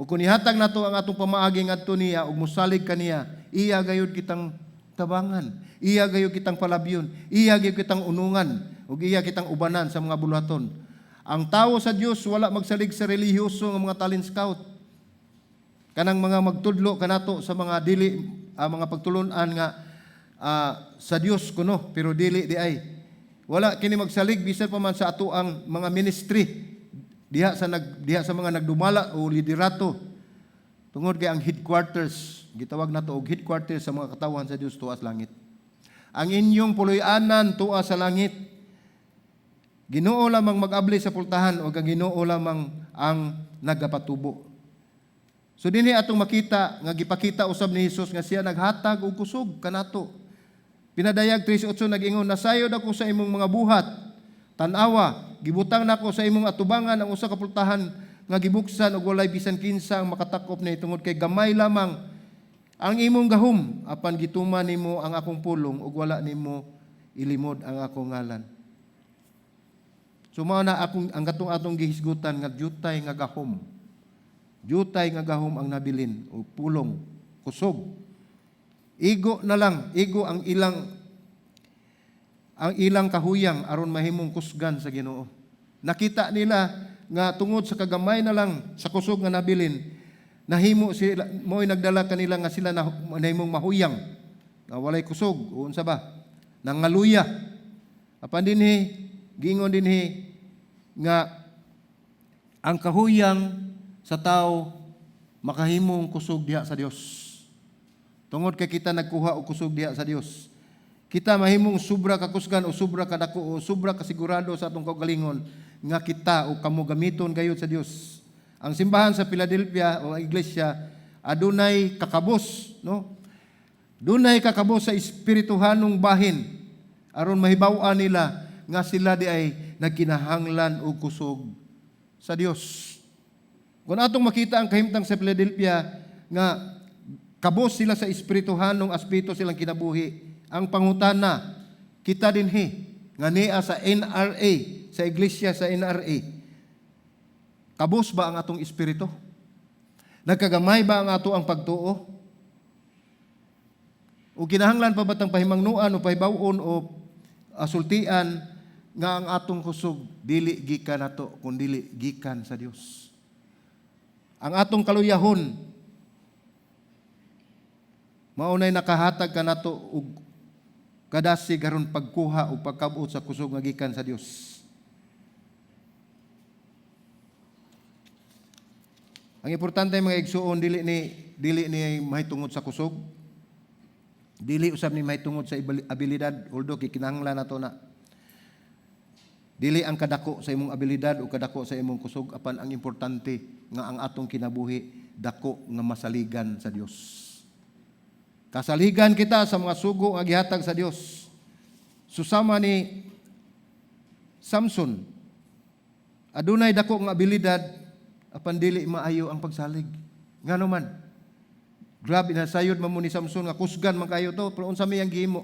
Ug kung ihatag nato ang atong pamaagi ngadto niya ug mosalig kaniya, iya gayud kitang tabangan, iya gayud kitang palabyon, iya gayud kitang unungan, ug iya kitang ubanan sa mga buluhaton. Ang tawo sa Dios wala magsalig sa relihiyoso nga mga talent scout. Kanang mga magtudlo kanato sa mga dili mga pagtulunan nga sa Dios kuno pero dili di ay. Wala kini magsalig bisan pa man sa ato ang mga ministry diha sa mga nagdumala o liderato. Tungod kay ang headquarters, gitawag nato og headquarters sa mga katawhan sa Dios, tuas langit. Ang inyong puloy-anan tua sa langit. Ginoo lamang mag-abli sa pultahan o ang Ginoo lamang ang nagapatubo. So dinhi atong makita nga gipakita usab ni Hesus nga siya naghatag og kusog kanato. Pinadayag 3:8 nag-ingon, "Nasayod ako sa imong mga buhat. Tan-awa, gibutang nako sa imong atubangan ang usa ka pultahan nga gibuksan ug walay bisan kinsa ang makatakop ni tungod kay gamay lamang ang imong gahom, apan gituman nimo ang akong pulong ug wala nimo ilimod ang akong ngalan." So mao na akong ang katong atong gihisgutan nga jutay nga gahom. Jutay nga gahom ang nabilin o pulong, kusog. Igo na lang, igo ang ilang kahuyang aron mahimong kusgan sa Ginoo. Nakita nila nga tungod sa kagamay na lang sa kusog nga nabilin, nahimo sila, mo'y nagdala kanila nga sila na, nahimong mahuyang, nga walay kusog, o unsa ba, nangaluya. Apan dinhi, giingon dinhi nga ang kahuyang sa tao makahimong kusog diha sa Dios. Tungod kay kita nagkuha og kusog diha sa Dios, kita mahimong sobra ka kusgan o sobra ka dako o sobra ka sigurado sa atong kaugalingon nga kita o kamo gamiton gayud sa Dios. Ang simbahan sa Philadelphia o ang iglesia adunay kakabos, no? Dunay kakabos sa espirituhanong bahin aron mahibaw-an nila nga sila di ay nagkinahanglan og kusog sa Dios. Kung atong makita ang kahimtang sa Philadelphia nga kabos sila sa espirituhanong aspeto silang kinabuhi, ang pangutana, kita dinhi nga nia sa NRA, sa iglesia sa NRA, kabos ba ang atong espiritu? Nagkagamay ba ang ato ang pagtuo? O kinahanglan pa ba tang pahimangnuan o pahibaw-on o sultian nga ang atong kusog dili gikan nato kun dili gikan sa Dios? Ang atong kaluyahon maunay nakahatag kanato og kadasig aron pagkuha o pagkabot sa kusog nga gikan sa Dios. Ang importante, mga igsuon, dili ni mahitungod sa kusog. Dili usab ni mahitungod sa abilidad, although kikinahanglan nato na. Dili ang kadako sa imong abilidad o kadako sa imong kusog, apan ang importante nga ang atong kinabuhi dako nga masaligan sa Dios. Kasaligan kita sa mga sugo nga gihatag sa Dios. Susama ni Samson, adunay dako nga abilidad apan dili maayo ang pagsalig. Ngano man? Grabe na sayod man mo ni Samson nga kusgan man kayo to, pero unsa may iyang gihimo?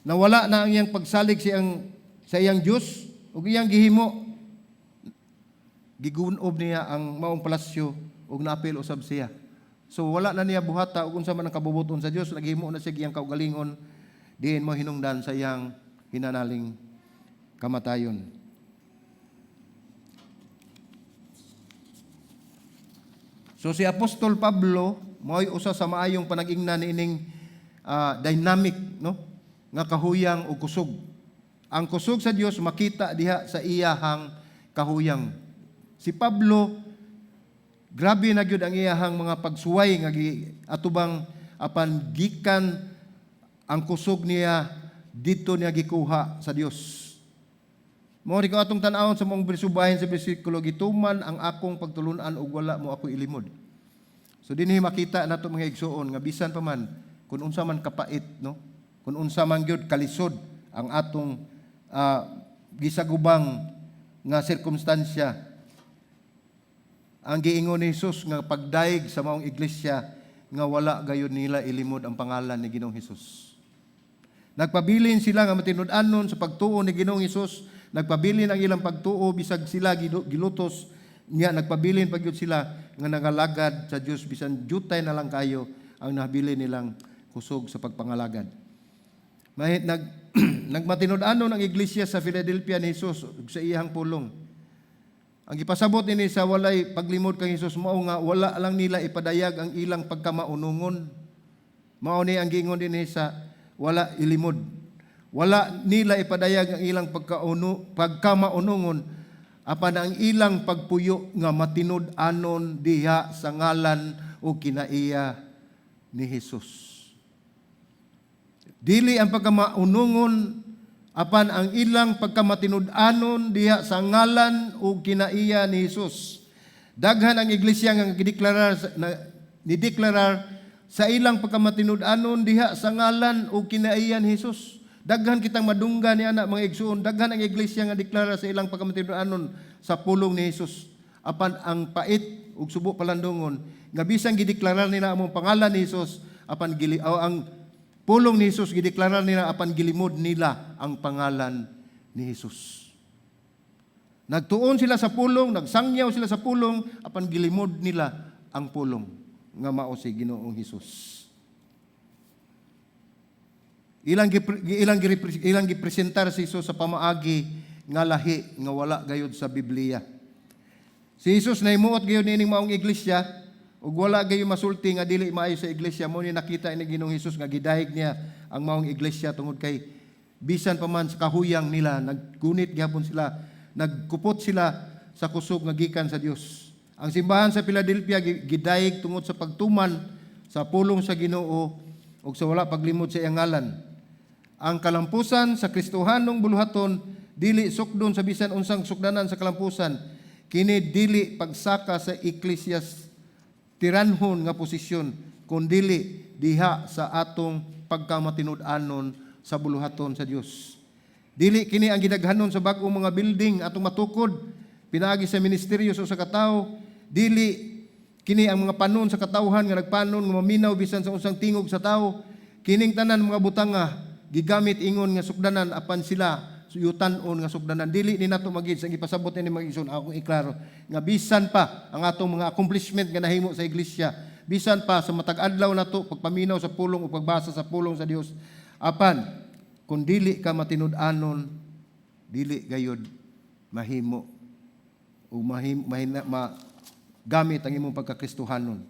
Nawala na ang iyang pagsalig sa iyang Dios ug iyang gihimo, gigunob niya ang maong palasyo ug naapil usab siya. So wala na niya buhata ug unsa man ang kabubuton sa Dios, naghimo na siya iyang kaugalingon diin mo hinungdan sa iyang hinanaling kamatayon. So si Apostol Pablo mao'y usa sa maayong panag-ingnan niining dynamic, no, nga kahuyang ug kusog. Ang kusog sa Dios makita diha sa iyahang kahuyang. Si Pablo, grabe na gyud ang iyahang mga pagsuway nga atubang, apan gikan ang kusog niya dito niya gikuha sa Dios. Mao ri atong tan-awon sa maong subahin sa bersikulo, "Gituman ang akong pagtulunan ug wala mo ako ilimod." So dinhi makita nato, mga igsuon, nga bisan pa man kung unsa man kapait, no, kun unsa man gyud kalisod ang atong gisagubang nga sirkumstansya, ang giingon ni Jesus nga pagdayeg sa maong iglesia nga wala gayud nila ilimod ang pangalan ni Ginoong Hesus. Nagpabilin sila nga matinud-anon sa pagtuo ni Ginoong Hesus, nagpabilin ang ilang pagtuo bisag sila gilutos niya, nagpabilin pa gyud sila nga nangalagad sa Dios bisan jutay na lang kayo ang nabilin nilang kusog sa pagpangalagad. Mahit nagmatinud-anon ang iglesia sa Philadelphia ni Jesus ug sa iyang pulong. Ang gipasabot nini sa walay paglimod kang Hesus mao nga wala lang nila ipadayag ang ilang pagkamaunungon. Mao ni ang giingon dinhi sa wala ilimod. Wala nila ipadayag ang ilang pagkamaunungon apan ang ilang pagpuyo nga matinud-anon diha sa ngalan o kinaiya ni Hesus. Dili ang pagkamaunungon apan ang ilang pagkamatinud-anon diha sa ngalan o kinaiya ni Hesus. Daghan ang iglesia nga gideklarar na nideklarar sa ilang pagkamatinud-anon diha sa ngalan o kinaiya ni Hesus. Daghan kitang madunggan ni ana, mga igsuon, daghan ang iglesia nga deklara sa ilang pagkamatinud-anon sa pulong ni Hesus. Apan ang pait ug subo palandungon nga bisan gideklarar nila among pangalan ni Hesus, apan gili o ang pulong ni Hesus gideklarar nila, apan gilimod nila ang pangalan ni Hesus. Nagtuon sila sa pulong, nagsangyaw sila sa pulong, apan gilimod nila ang pulong nga mao si Ginoong Hesus. Ilang gipresentar si Jesus sa pamaagi nga lahi nga wala gayud sa Biblia. Si Jesus nahimuot gayud niining maong iglesia ug wala gayud masulti nga dili maayo sa iglesia. Mao ni nakita ni Ginoong Hesus nga gidayeg niya ang maong iglesia tungod kay bisan pa man sa kahuyang nila, naggunit gihapon sila, nagkupot sila sa kusog nga gikan sa Dios. Ang simbahan sa Philadelphia gidayeg tungod sa pagtuman sa pulong sa Ginoo ug sa wala paglimod sa iyang ngalan. Ang kalampusan sa Kristohanong buluhaton dili sukdon sa bisan unsang sukdanan sa kalampusan. Kini dili pagsaka sa eklesias tiranhon nga posisyon, kundili diha sa atong pagkamatinud-anon sa buluhaton sa Dios. Dili kini ang gidaghanon sa bag-ong mga building atong matukod pinaagi sa ministeryo sa usa ka tawo. Dili kini ang mga panon sa katawhan nga nagpanon nga maminaw bisan sa unsang tingog sa tawo. Kining tanan mga butanga gigamit ingon nga sukdanan, apan sila yutan-on nga sukdanan. Dili ni nato magid sa gipasabot ni mga igsoon, akong iklaro nga bisan pa ang atong mga accomplishment nga nahimo sa iglesia, bisan pa sa matag adlaw nato pagpaminaw sa pulong o pagbasa sa pulong sa Dios, apan kung dili ka matinud-anon, dili gayud mahimo o mahim, mahina, ma, gamit ang imong pagkakristohanon.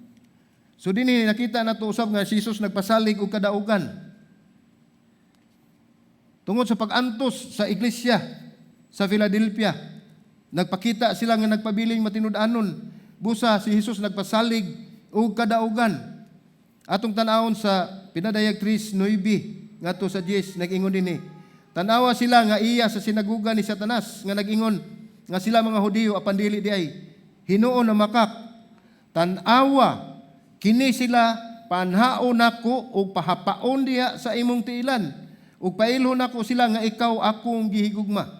So dinhi nakita nato usab nga si Jesus nagpasalig og kadaugan tungod sa pag-antos sa iglesia sa Philadelphia. Nagpakita sila nga nagpabiling matinud-anon. Busa si Jesus nagpasalig og kadaugan. Atong tan-awon sa Pinadayag 3:9 ngadto sa 10, nag-ingon dinhi. Tanawa sila nga iya sa sinaguga ni Satanas nga nag-ingon nga sila mga Hudiyo apan dili diay. Hinuon na makak. Tan-awa kini sila, panhaon nako og pahapaon diha sa imong tiilan ug pailhon nako sila nga ikaw akong gihigugma.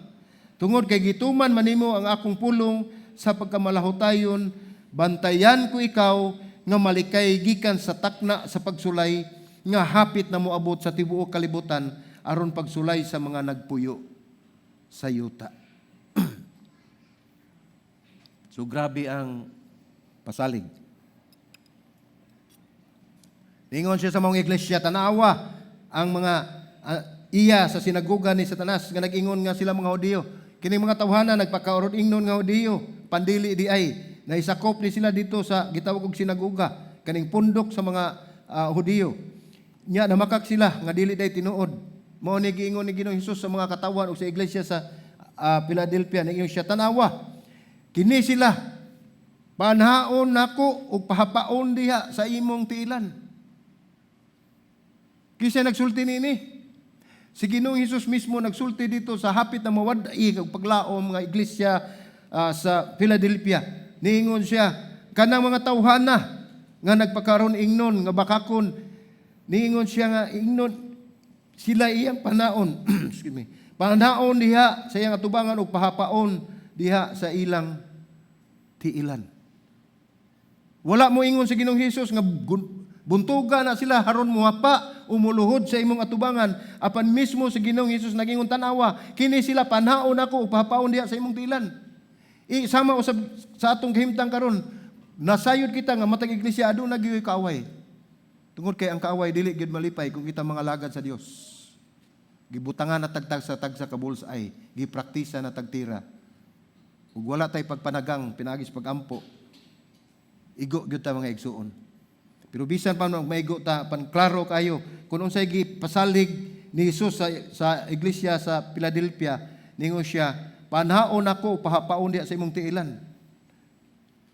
Tungod kay gituman manimo ang akong pulong sa pagkamalahutayon, bantayan ko ikaw nga malikay gikan sa takna sa pagsulay nga hapit na moabot sa tibuok kalibutan aron pagsulay sa mga nagpuyo sa yuta. So grabe ang pasalig. Ningon siya sa mga iglesia, tanawa ang mga iya sa sinaguga ni Satanas nga nag-ingon nga sila mga Hudiyo. Kining mga tawhana nagpakaurod ingnon nga Hudiyo, pandili di ay naisakop ni sila dito sa gitawag og sinaguga, kaning pundok sa mga Hudiyo. Nya namakak sila nga dili day tinuod. Mao ni giingon ni Ginoong Hesus sa mga katawan ug sa iglesia sa Philadelphia, ningon siya, tanawa kini sila, panhaon nako ug pahapaon diha sa imong tiilan. Kinsa nagsulti niini? Si Ginoong Hesus mismo nagsulti dito sa hapit na mawad-i og paglaom nga iglesia sa Philadelphia. Niingon siya, kanang mga tawhana nga nagpakaron ingnon nga bakakon, niingon siya nga ingnon sila iyang panaon, excuse me, panaon diha sa iyang atubangan ug pahapaon diha sa ilang tiilan. Wala mo ingon sa Ginoong Hesus nga buntuga na sila haron muhapa o muluhod sa imong atubangan, apan mismo sa Ginoong Hesus nagingon, tanawa kini sila, panhaon ako ug pahapaon diha sa imong tiilan. I sama usab sa atong kahimtang karon, nasayod kita nga matag iglesia aduna gyud kaaway. Tungod kay ang kaaway dili gyud malipay kung kita mga lagad sa Dios. Gibutangan na tagtag sa tagsa ka bullseye, gipraktisa na tagtira. Ug wala tay pagpanagang pinaagi sa pagampo, igo gyud ta, mga igsuon. Pero bisan pa man maigo ta, pan klaro kayo kung unsay gipasalig ni Jesus sa iglesia sa Philadelphia. Ningon siya, panhaon nako, pahapaon diha sa imong tiilan.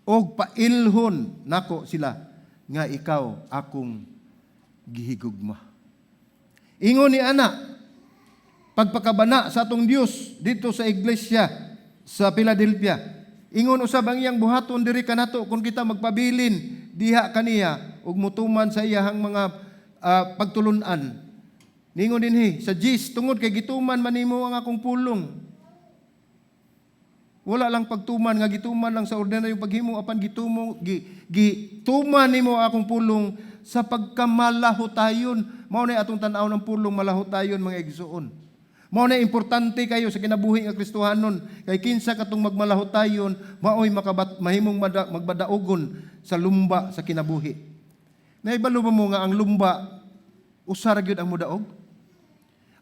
Og pailhon nako sila nga ikaw akong gihigugma. Ingon ni ana, pagpakabana sa atong Dios dito sa iglesia sa Philadelphia. Ingon usab ang iyang buhaton diri kanato kung kita magpabilin diha kaniya ug mutuman sa iyahang mga pagtulun-an. Ningon dinhi sa 10, tungod kay gituman man nimo ang akong pulong. Wala lang pagtuman nga gituman lang sa ordinaryong paghimo, apan gituman nimo ang akong pulong sa pagkamalahutayon. Mao na atong tan-aw ng pulong malahutayon, mga igsuon. Mao na importante kayo sa kinabuhi nga Kristohanon kay kinsa katong magmalahutayon maoy mahimong magbadaugon sa lumba sa kinabuhi. Naibalo ba mo nga ang lumba usa ra gyud ang mudaog?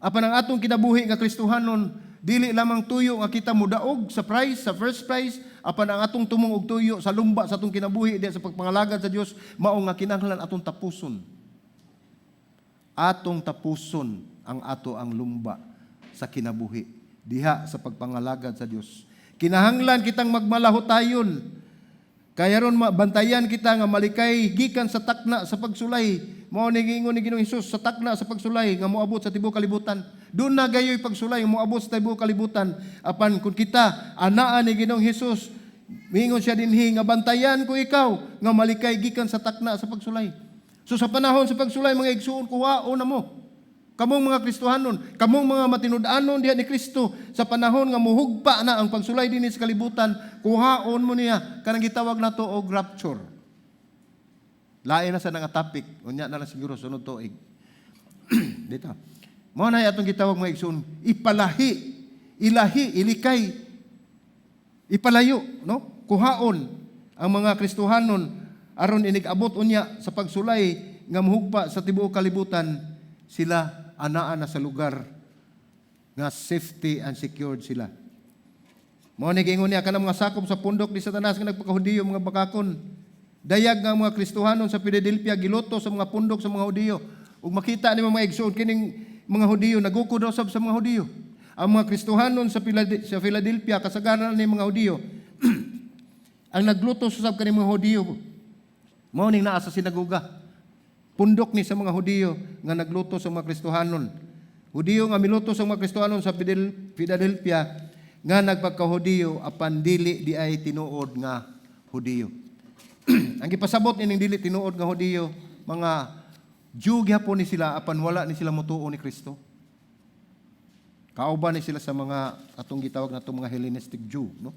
Apan ang atong kinabuhi nga Kristohanon, dili lamang tuyo nga kita mudaog sa prize, sa first prize, apan ang atong tumong og tuyo sa lumba sa atong kinabuhi diya sa pagpangalagad sa Dios, mao nga kinahanglan atong tapuson. Atong tapuson ang ato ang lumba sa kinabuhi diha sa pagpangalagad sa Dios. Kinahanglan kitang magmalahutayon. Kaya ron mabantayan kita nga malikay gikan sa takna sa pagsulay. Mao ni giingon ni Ginoong Hesus sa takna sa pagsulay nga moabot sa tibuok kalibutan. Duna gayoy pagsulay nga moabot sa tibuok kalibutan. Apan kung kita anaa ni Ginoong Hesus, miingon siya dinhi nga bantayan ko ikaw nga malikay gikan sa takna sa pagsulay. So sa panahon sa pagsulay, mga igsuon, kuhaon na mo. Kamong mga Kristohanon, kamong mga matinud-anon diha ni Kristo, sa panahon nga muhugpa na ang pagsulay dinhi sa kalibutan, kuhaon mo niya kanang gitawag nato og rapture. Lain na sa nga topic, unya na lang siguro sunod tuig. Dito. Mao na atong gitawag, mga igsuon, ipalahi, ilahi, ilikay, ipalayo, no? Kuhaon ang mga Kristohanon aron inig-abot unya sa pagsulay nga muhugpa sa tibuok kalibutan, sila anaa na sa lugar nga safety and secured sila. Mao ni giingon niya kanang mga sakop sa pundok ni Satanas nga nagpakahudiyo, mga bakakon. Dayag nga mga Kristohanon sa Philadelphia giluto sa mga pundok sa mga Hudiyo. Ug makita ni mga igsoon, kining mga Hudiyo nagukod daw sab sa mga Hudiyo. Ang mga Kristohanon sa Philadelphia, kasagaran ni mga Hudiyo. Ang nagluto sa sab kaning mga Hudiyo mao ning naa sa sinagoga. Pundok ni sa mga Hudiyo nga nagluto sa mga Kristohanon. Hudiyo nga miluto sa mga Kristohanon sa Philadelphia nga nagpagkahudiyo apan dili di ay tinuod nga Hudiyo. Ang gipasabot ining dili tinuod nga Hudiyo, mga Jew gyapon ni sila apan wala ni sila motuo ni Kristo. Kauban ni sila sa mga atong gitawag nato mga Hellenistic Jew, no?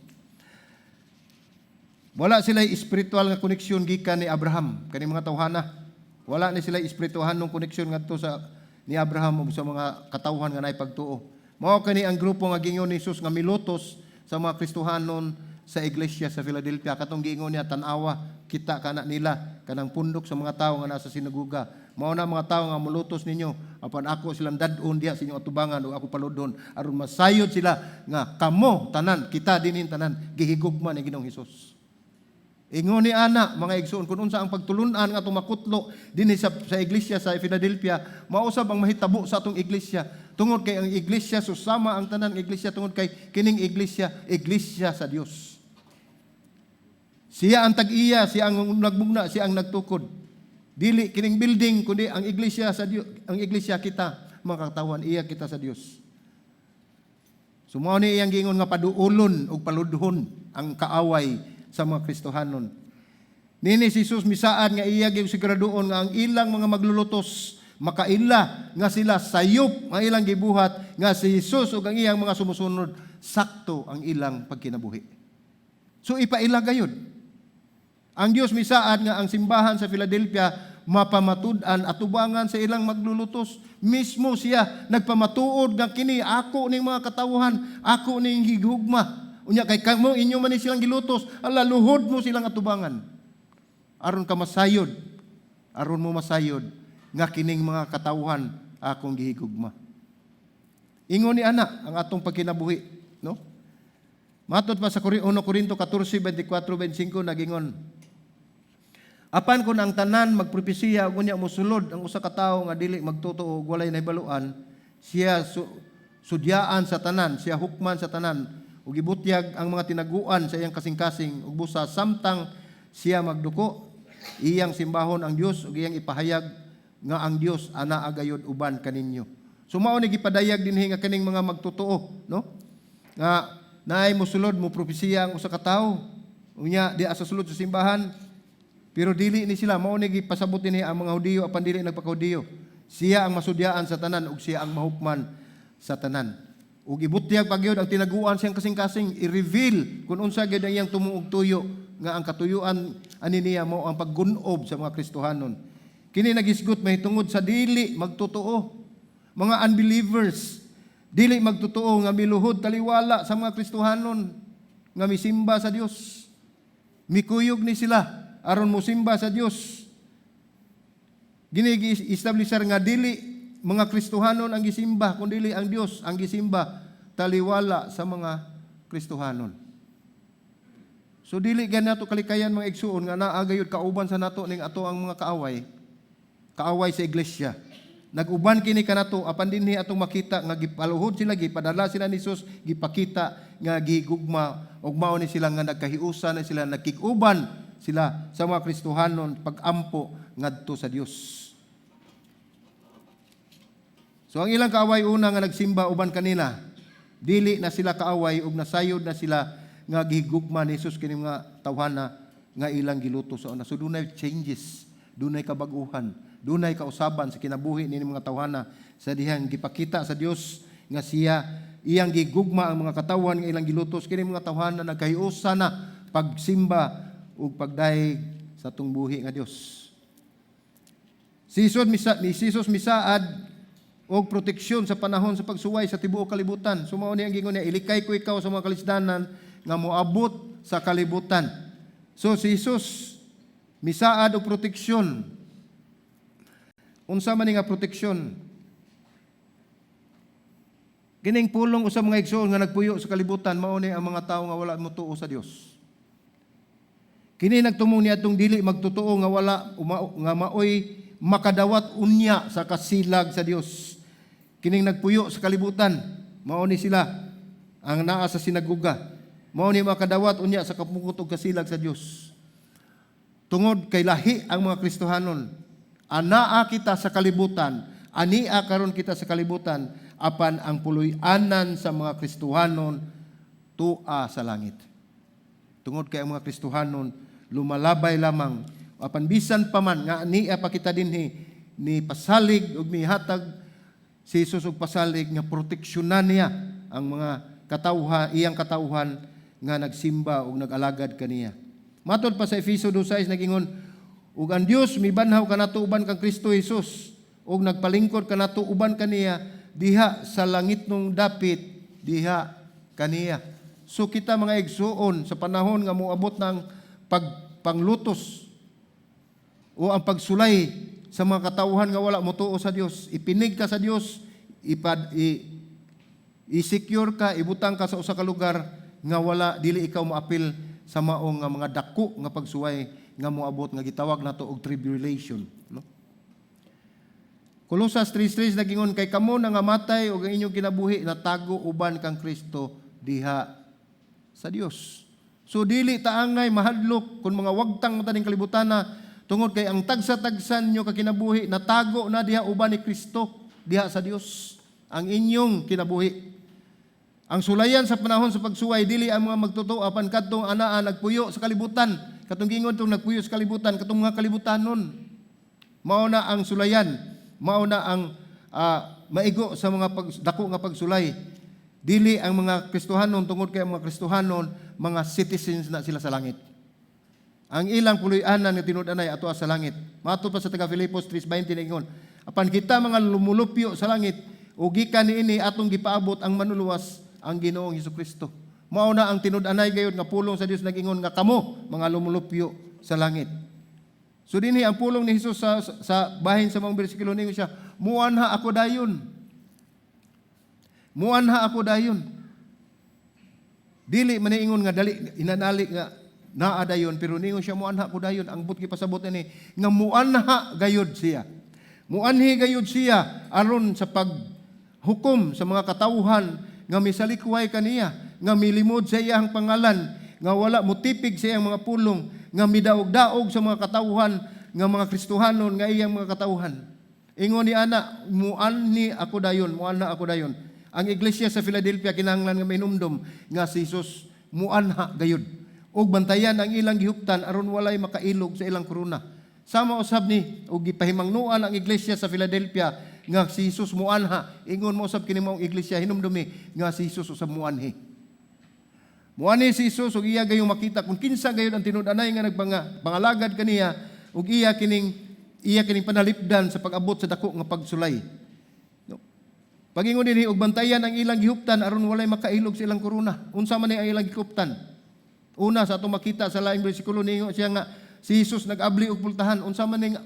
Wala sila espiritual nga koneksyon gikan ni Abraham, kani mga tawhana. Wala ni sila espirituhanong koneksyon ngadto sa ni Abraham ug sa mga katawhan nga naay pagtuo. Mao kani ang grupo nga giingon ni Jesus nga milutos sa mga Kristohanon sa iglesia sa Philadelphia, katong giingon niya, tan-awa, kita kana nila kanang pundok sa mga tawo nga nasa sinagoga. Mao na mga tawo nga mulutos ninyo apan ako silang dad-on diha sa inyong atubangan ug ako paludon aron masayod sila nga kamo tanan, kita dinhin tanan, gihigugma ni Ginoong Hesus. Ingon ni ana, mga igsoon, kung unsa ang pagtulunan nga atong makutlo dinhi sa iglesia sa Philadelphia, mausab ang mahitabo sa atong iglesia. Tungod kay ang iglesia susama ang tanan iglesia, tungod kay kining iglesia, iglesia sa Dios. Siya ang tag-iya, siya ang nagmugna, siya ang nagtukod. Dili kining building kundi ang iglesia sa Dios, ang iglesia kita mga katawan, iya kita sa Dios. So mao ni iyang giingon nga paduulon ug paludhon ang kaaway sa mga Kristohanon. Nini si Jesus misaad nga iya gyud siguraduon nga ang ilang mga maglulutos makaila nga sila sayop ang ilang gibuhat, nga si Jesus ug ang iyang mga sumusunod sakto ang ilang pagkinabuhi. So ipaila gayud. Ang Dios misaad nga ang simbahan sa Philadelphia mapamatud-an atubangan sa ilang maglulutos. Mismo siya nagpamatuod nga kini ako ning mga katawhan, ako ning higugma. Unya kay kamo inyo man ni silang gilutos, ala, luhod mo silang atubangan. Aron ka masayod, aron mo masayod nga kining mga katawhan akong gihigugma. Ingon ni ana ang atong pagkinabuhi, no? Matod pa sa 1 Corinto 14, 24, 25, nagingon, "Apan kung ang tanan magpropesiya ug unya mosulod ang usa ka tawo nga dili magtotoo ug walay nahibaluan, siya sudyaan sa tanan, siya hukman sa tanan ug ibutyag ang mga tinaguan sa iyang kasing-kasing ug busa samtang siya magduko, iyang simbahon ang Dios ug iyang ipahayag nga ang Dios anaa gayud uban kaninyo." So mao ni gipadayag dinhi nga kining mga magtotoo, no? Nga naay mosulod, mo propesiya ang usa ka tawo. Unya di sa sulod sa simbahan, pero dili ni sila. Mao ni gipasabot dinhi, ang mga Hudiyo apan dili nagpakahudiyo. Siya ang masudyaan sa tanan ug siya ang mahukman sa tanan. Ug ibutyag pa gyud ang tinaguan siyang kasing-kasing, i-reveal kung unsa gyud ang iyang tumuog tuyo, nga ang katuyuan ani niya mao ang paggunob sa mga Kristohanon. Kini nagisgot mahitungod sa dili magtotoo. Mga unbelievers, dili magtotoo nga miluhod taliwala sa mga Kristohanon nga misimba sa Dios. Mikuyog ni sila aron mosimba sa Dios. Gini gi-establishar nga dili mga Kristohanon ang gisimba, kundi ang Dios ang gisimba taliwala sa mga Kristohanon. So dili gani nato kalikayan, mga igsuon, nga naa gayud kauban sa nato ning ato ang mga kaaway, kaaway sa iglesia. Nag-uban kini kanato, apan dinhi atong makita nga gipaluhod sila, gipadala sila ni Jesus, gipakita nga gigugma ug mao ni sila nga nagkahiusa na sila, nagkig-uban sila sa mga Kristohanon pagampo ngadto sa Dios. So ang ilang kaaway una nga nagsimba uban kanila, dili na sila kaaway ug nasayod na sila nga gigugma ni Jesus kini mga tawhana nga ilang giluto sa una. So dunay changes, dunay kabaguhan, dunay kausaban sa kinabuhi ni mga tawhana sa dihang gipakita sa Dios nga siya iyang gigugma ang mga katawhan nga ilang gilutos. Kini mga tawhana nagkahiusa na pagsimba ug pagdayeg sa atong buhi nga Dios. Si Jesus misaad og proteksyon sa panahon sa pagsuway sa tibuok kalibutan. So mao ni ang gingon niya, "Ilikay ko ikaw sa mga kalisdanan nga moabot sa kalibutan." So si Jesus misaad og proteksyon. Unsa man ni nga proteksyon? Kining pulong usab, mga igsoon, nga nagpuyo sa kalibutan, mao ni ang mga tawo nga wala motuo sa Dios. Kini nagtumong niadtong dili magtotoo nga wala nga maoy makadawat unya sa kasilag sa Dios. Kining nagpuyo sa kalibutan, mao ni sila ang naa sa sinagoga. Mao ni makadawat unya sa kapungkot og kasilag sa Dios. Tungod kay lahi ang mga Kristohanon, anaa kita sa kalibutan, ania karon kita sa kalibutan, apan ang puloy-anan sa mga Kristohanon tua sa langit. Tungod kay ang mga Kristohanon lumalabay lamang, apan bisan pa man nga ania pa kita dinhi, ni pasalig ug mihatag si Jesus og pasalig nga proteksyonan niya ang mga katawhan, iyang katawhan nga nagsimba ug nag-alagad kaniya. Matod pa sa Efeso 2:6, nagingon, "Ug ang Dios mibanhaw kanato uban kang Kristo Jesus ug nagpalingkod kanato uban kaniya diha sa langitnong dapit diha kaniya." So kita, mga igsuon, sa panahon nga moabot ng pagpanglutos o ang pagsulay sa mga katawhan nga wala motuo sa Dios, ipinig ka sa Dios, i-secure ka, ibutang ka sa usa ka lugar nga wala dili ikaw moapil sa maong nga mga dako nga pagsuway nga moabot nga gitawag nato og tribulation, no? Kolosas 3:3 nagingon, "Kay kamo nangamatay ug ang inyong kinabuhi natago uban kang Kristo diha sa Dios." So dili ta angay mahadlok kung mga wagtang ta ning kalibutana, tungod kay ang tagsa-tagsan nyo ka kinabuhi natago na diha uban ni Kristo diha sa Dios ang inyong kinabuhi. Ang sulayan sa panahon sa pagsuway, dili ang mga magtotoo, apan kadtong anaa nagpuyo sa kalibutan. Katong gingon tong nagpuyo sa kalibutan, katong mga kalibutanon. Mao na ang sulayan, mao na ang maigo sa mga dako nga pagsulay. Dili ang mga Kristohanon, tungod kay ang mga Kristohanon mga citizens na sila sa langit. Ang ilang puloy-anan nga tinud-anay ato sa langit. Matod pa sa taga Filipos 3:20, ingon, "Apan kita mga lumulupyo sa langit ug gikan niini atong gipaabot ang manuluwas, ang Ginoong Hesukristo." Mao na ang tinud-anay gayud nga pulong sa Dios, nag-ingon nga kamo mga lumulupyo sa langit. So dinhi ang pulong ni Jesus sa bahin sa mga bersikulo, ningon siya, "Muanha ako dayon. Muanha ako dayon." Dili man ingon nga dali inanali nga naa dayon, pero ningon siya, "Muanha ko dayon." Ang buot gipasabot ini nga muanha gayud siya. Muanhi gayud siya aron sa paghukom sa mga katawhan nga misalikway kaniya, nga milimod sa iyang pangalan, nga wala mutipig sa iyang mga pulong, nga midaog-daog sa mga katawhan nga mga Kristohanon nga iyang mga katawhan. Ingon ni ana, "Muanhi ako dayon, muanha ako dayon." Ang iglesia sa Philadelphia kinahanglan nga mainumdom nga si Jesus muanha gayud. Og bantayan ang ilang gihuptan aron walay makailog sa ilang korona. Sama usab ni og gipahimangnuan ang iglesia sa Philadelphia nga si Jesus muanha. Ingon mo usab kini maong iglesia, hinumdumi nga si Jesus usab muanhi. Muanhi si Jesus ug iya gayong makita kung kinsa gayud ang tinud-anay nga nagbanga pangalagad kaniya ug iya kining panalipdan sa pag-abot sa dako nga pagsulay. No. Pagingon dinhi, og bantayan ang ilang gihuptan aron walay makailog sa ilang korona. Unsa man ni ang ilang gihuptan? Una sa atong makita sa laing bersikulo, ningon siya nga si Jesus nag-abli og pultahan. Unsa man ning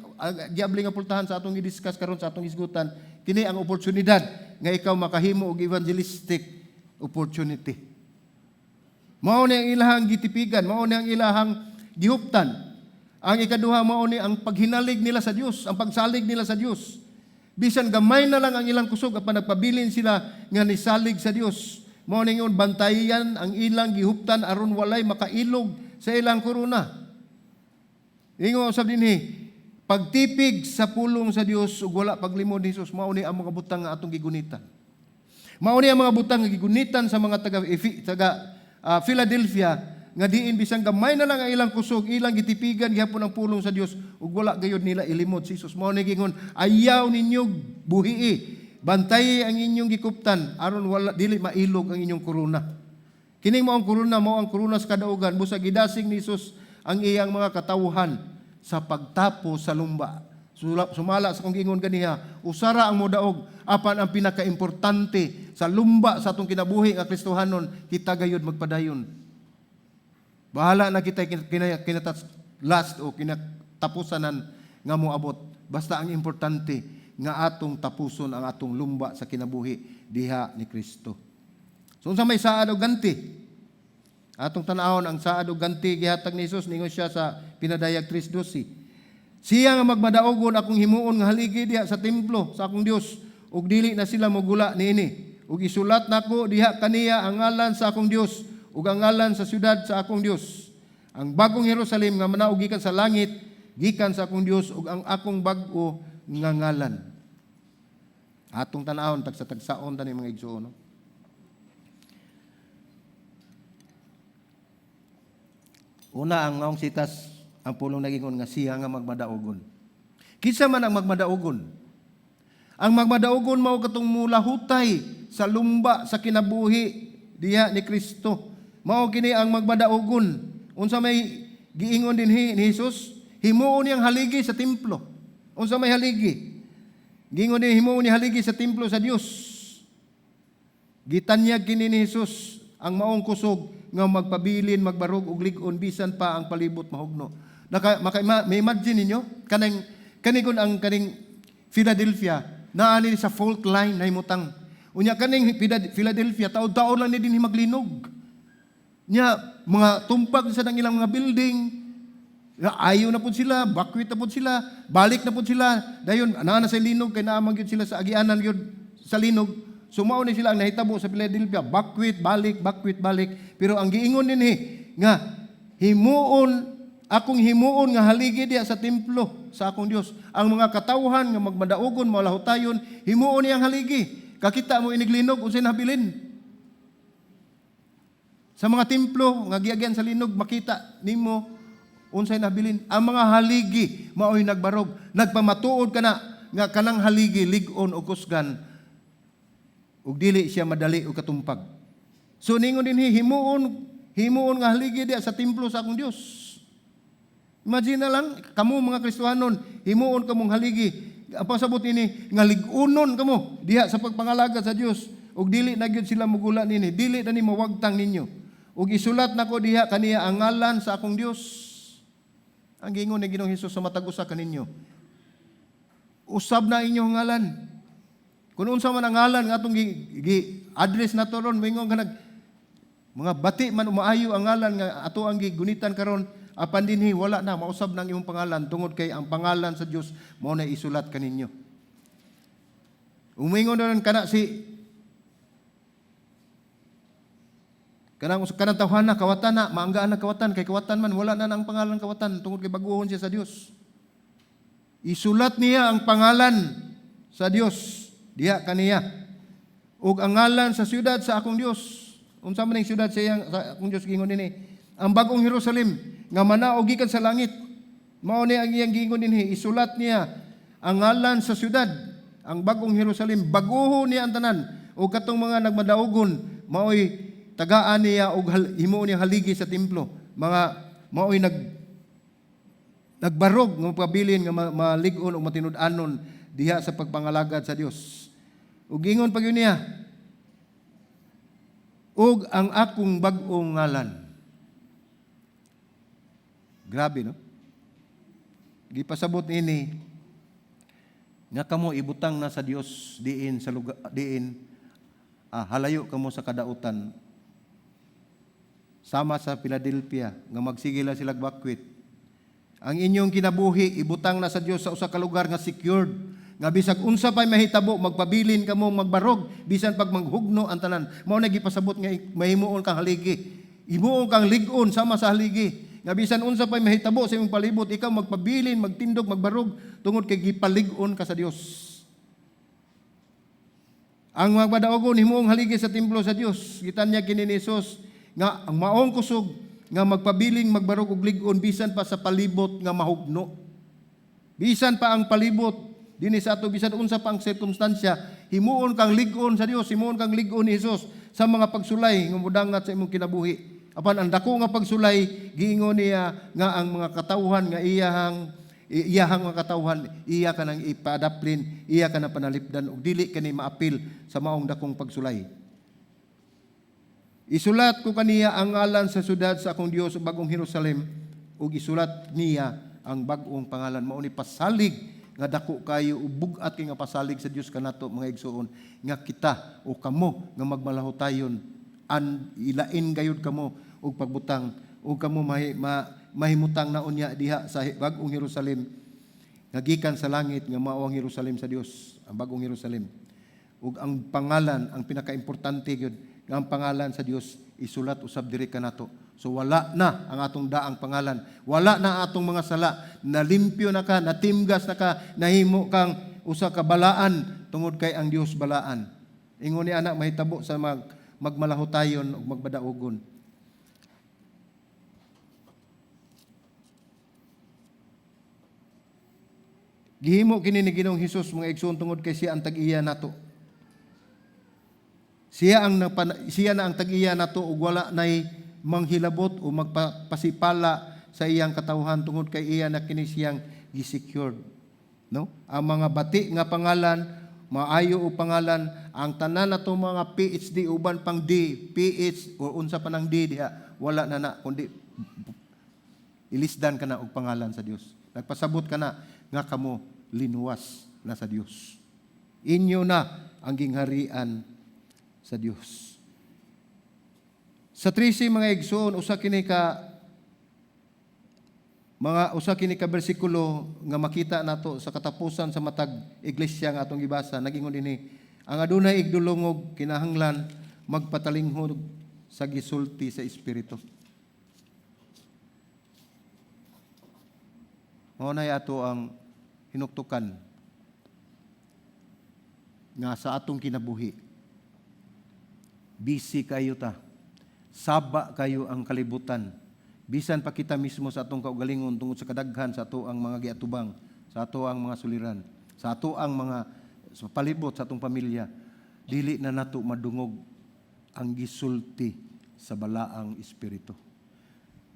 giabli nga pultahan sa atong i-discuss karon, sa atong hisgutan? Kini ang oportunidad nga ikaw makahimo og evangelistic opportunity. Mao ni ang ilahang gitipigan, mao ni ang ilahang gihuptan. Ang ikaduha, mao ni ang paghinalig nila sa Dios, ang pagsalig nila sa Dios. Bisan gamay na lang ang ilang kusog, apan nagpabilin sila nga nisalig sa Dios. Mao ni ingon bantayan ang ilang gihuptan aron walay makailog sa ilang korona. Ingon usab dinhi, pagtipig sa pulong sa Dios ug wala paglimod ni Jesus, mao ni ang mga butang nga atong gigunitan. Mao ni ang mga butang nga gigunitan sa mga taga Philadelphia nga diin bisan gamay na lang ang ilang kusog, ilang gitipigan gihapon ang pulong sa Dios ug wala gayud nila ilimod si Jesus. Mao ni gingon, "Ayaw ninyo buhii. Bantayi ang inyong gikuptan aron wala dili mailog ang inyong korona." Kining mao ang korona, mao ang korona sa kadaugan, busag gidasig ni Jesus ang iyang mga katawhan sa pagtapos sa lumba. Sumala sa kong giingon ganiha, usara ang modaog, apan ang pinakaimportante sa lumba sa atong kinabuhi nga Kristohanon, kita gayud magpadayon. Bahala na kita kinatats last o kinatapusanan nga moabot. Basta ang importante nga atong tapuson ang atong lumba sa kinabuhi diha ni Kristo. So unsa may saad og ganti? Atong tan-awon ang saad og ganti gihatag ni Jesus. Ningon siya sa Pinadayag 3:12. "Siya nga magmadaogon, akong himuon nga haligi diha sa templo sa akong Dios ug dili na sila mogula niini. Ug isulat nako diha kaniya ang ngalan sa akong Dios ug ang ngalan sa syudad sa akong Dios, ang bagong Jerusalem nga manaog gikan sa langit gikan sa akong Dios, ug ang akong bag-o nga ngalan." Atong tan-awon tagsa-tagsaon tani, mga igsuon, no? Una, ang maong sitas, ang pulong nagingon nga siya nga magmadaogon. Kinsa man ang magmadaogon? Ang magmadaogon mao katong mulahutay sa lumba sa kinabuhi diha ni Kristo. Mao kini ang magmadaogon. Unsa may giingon dinhi ni Jesus? Himuon niyang haligi sa templo. Unsa may haligi? Giingon din, himuon niya haligi sa templo sa Dios. Gitanyag kini ni Jesus ang maong kusog nga magpabilin, magbarog og lig-on bisan pa ang palibot mahugno. May imagine ninyo kanang kanigon ang kaning Philadelphia naa ni sa fault line na himutang. Unya kaning Philadelphia, taod-taon lang ni dinhi maglinog. Nya mga tumpag sa nang ilang mga building. Ya, ayo na pud sila, bakwit na pud sila, balik na pud sila. Dayon naa na sa linog kay naa man gyud sila sa agianan gyud sa linog. So mao ni sila ang nahitabo sa Philadelphia, bakwit, balik, bakwit, balik. Pero ang giingon dinhi nga himuon akong himuon nga haligi diha sa templo sa akong Dios. Ang mga katawhan nga magmadaugon, malahutayon, himuon niyang haligi. Kakita mo iniglinog, unsay nabilin? Sa mga templo nga giagyan sa linog, makita nimo unsay nabilin. Ang mga haligi maoy nagbarog. Nagpamatuod kana nga kanang haligi lig-on o kusgan ug dili siya madali og katumpag. So ningon dinhi, himuon himuon nga haligi diha sa templo sa akong Dios. Imagine na lang kamo mga Kristohanon, himuon kamong haligi. Ang pasabot ini nga lig-unon kamo diha sa pagpangalaga sa Dios ug dili na gyud sila mugula nini, dili na ni mawagtang ninyo. Ug isulat nako diha kaniya ang ngalan sa akong Dios. Ang giingon ni Ginoong Hesus sa matag usa kaninyo, usab na inyong ngalan. Kung unsa man ang ngalan nga atong gi address nato ron, moingon ka nag mga bati man umaayo ang ngalan nga ato ang gigunitan karon, apan dinhi wala na, mausab na ang imong pangalan tungod kay ang pangalan sa Dios mao na isulat kaninyo. Umingon na kana si kanang kanang tawhana kawatan na maanggaan na kawatan kay kawatan man, wala na ang pangalan kawatan tungod kay baguhon siya sa Dios. Isulat niya ang pangalan sa Dios diha kaniya ug ang ngalan sa siyudad sa akong Dios. Unsa man ning siyudad sa iyang sa akong Dios? Giingon dinhi ang bagong Jerusalem nga manaog gikan sa langit. Mao ni ang iyang giingon dinhi, isulat niya ang ngalan sa siyudad, ang bagong Jerusalem, baguho niya ang tanan ug katong mga nagmadaugon maoy tagaan niya og himuon niya haligi sa templo, mga maoy nagbarog nga mapabilin nga malig-on o matinud-anon diha sa pagpangalagad sa Dios. Ug ingon pa gyud niya, ug ang akong bag-ong ngalan. Grabe, no? Gipasabot ini nga kamo ibutang na sa Dios diin sa lugar diin halayo kamo sa kadautan, sama sa Philadelphia nga magsige lang sila bakwit. Ang inyong kinabuhi ibutang na sa Dios sa usa ka lugar nga secured, nga bisag unsa pay mahitabo, magpabilin kamo magbarog bisan pag maghugno ang tanan. Mao na gipasabot nga mahimuon kang haligi, himuon kang lig-on sama sa haligi, nga bisan unsa pay mahitabo sa imong palibot, ikaw magpabilin, magtindog, magbarog tungod kay gipalig-on ka sa Dios. Ang magbadaogon, himuong haligi sa templo sa Dios. Gitanyag kini ni Jesus nga ang maong kusog nga magpabiling, magbarog og lig-on bisan pa sa palibot nga mahugno. Bisan pa ang palibot dinhi sa ato, bisan unsa pa ang sirkumstansya, himuon kang lig-on sa Dios, himuon kang lig-on ni Jesus sa mga pagsulay nga modangat sa imong kinabuhi. Apan ang dako nga pagsulay, giingon niya nga ang mga katawhan nga iyahang mga katawhan, iya ka nang ipaadaplin, iya ka nang panalipdan ug dili kani maapil sa maong dakong pagsulay. Isulat ko kaniya ang ngalan sa syudad sa akong Dios, bagong Jerusalem, ug isulat niya ang bag-ong pangalan. Mao ni pasalig nga dako kayo ug bug-at kay nga pasalig sa Dios kanato, mga igsuon, nga kita o kamo nga magmalahutayon an ilain gayud kamo og pagbutang ug kamo mahimutang na unya diha sa bagong Jerusalem nga gikan sa langit, nga mao ang Jerusalem sa Dios, ang bagong Jerusalem. Ug ang pangalan, ang pinakaimportante gyud nga ang pangalan sa Dios isulat usab diri kanato. So wala na ang atong daang pangalan, wala na ang atong mga sala, nalimpyo na ka, natimgas na ka, nahimo kang usa ka balaan tungod kay ang Dios balaan. Ingon ni ana mahitabo sa magmalahutayon ug magbadaogon. Gihimo kini ni Ginoong Hesus, mga igsoon, tungod kay siya ang tag-iya nato. Siya na ang tag-iya nato ug wala nay manghilabot o magpasipala sa iyang katawhan tungod kay iya na kini siyang gisecured. No? Ang mga bati nga pangalan, maayo o pangalan, ang tanan nato mga PhD, uban pang D, PH o unsa pa nang D diha, wala na na kundi ilisdan ka na og pangalan sa Dios. Nagpasabot ka na nga kamo linuwas na sa Dios. Inyo na ang gingharian sa Dios. Sa 13, mga igsoon, usa kini ka bersikulo nga makita nato sa katapusan sa matag iglesia nga atong gibasa. Nagingon dinhi, ang adunay igdulungog kinahanglan magpatalinghog sa gisulti sa Espiritu. Mao na ato ang hinuktukan nga sa atong kinabuhi, busy kayo ta, saba kayo ang kalibutan, bisan pa kita mismo sa atong kaugalingon tungod sa kadaghan sa ato ang mga giatubang, sa ato ang mga suliran, sa ato ang mga sa palibot sa atong pamilya, dili na nato madungog ang gisulti sa Balaang Espiritu.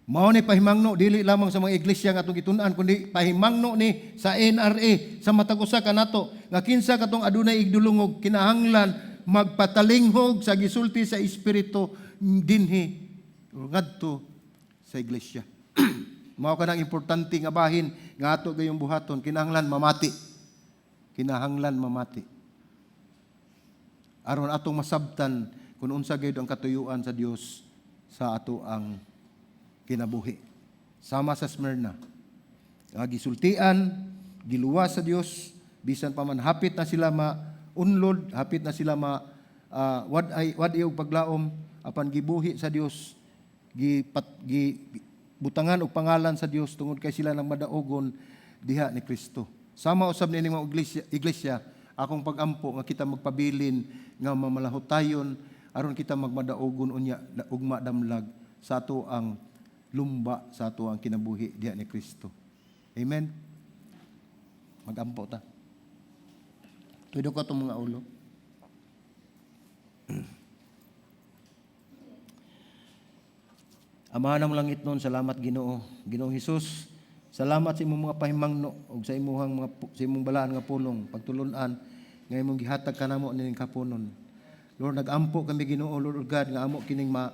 Mao ni pahimangno dili lamang sa mga iglesia nga atong gitun-an, kundi pahimangno ni sa NRA, sa matag usa kanato, nga kinsa katong adunay igdulungog kinahanglan magpatalinghog sa gisulti sa Espiritu dinhi ngadto sa iglesia. Mao kanang importante nga bahin nga ato gayong buhaton, kinahanglan mamati. Kinahanglan mamati. Aron atong masabtan kung unsa gayud ang katuyuan sa Dios sa ato ang kinabuhi. Sama sa Smyrna, nga gisultian, giluwas sa Dios, bisan pa man hapit na sila maunlod, hapit na sila ma wad ay wad og paglaom, apan gibuhi sa Dios, gipat gi butangan og pangalan sa Dios tungod kay sila nang madaogon diha ni Kristo. Sama usab nining mga iglesia, akong pagampo nga kita magpabilin nga mamalahutayon aron kita magmadaogon unya ugma damlag sa ato ang lumba, sa ato ang kinabuhi diha ni Kristo. Amen. Magampo ta. Tudo ko itong mga ulo. Ama ng langit noon, salamat Ginoo. Ginoong Hesus, salamat sa imong mga pahimangno ug sa imong balaan nga pulong, pagtulun-an nga imong gihatag kanamo nining kapunon. Lord, nagampo kami Ginoo, Lord God, nga amo kining ma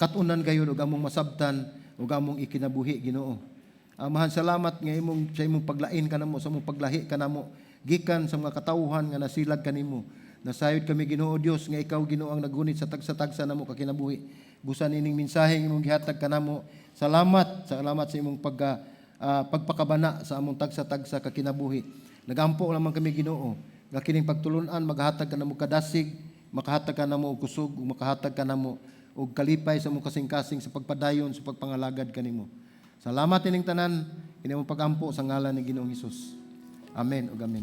kat-unan gayud ug among masabtan ug among ikinabuhi, Ginoo. Amahan, salamat nga imong sa imong paglain kanamo, sa imong paglahi kanamo gikan sa mga katawhan nga nasilag kanimo. Nasayod kami, Ginoo Dios, nga ikaw, Ginoo, ang nagunit sa tagsa-tagsa namo ka kinabuhi. Busan ining mensahe imong gihatag kanamo. Salamat, salamat sa imong pagpakabana sa among tagsa-tagsa ka kinabuhi. Nagampo lamang kami, Ginoo, nga kining pagtulunan maghatag kanamo kadasig, makahatag kanamo og kusog, ug makahatag kanamo og kalipay sa among kasing-kasing sa pagpadayon sa pagpangalagad kanimo. Salamat ining tanan, kini among pagampo sa ngalan ni Ginoong Hesus. Amen ug amen.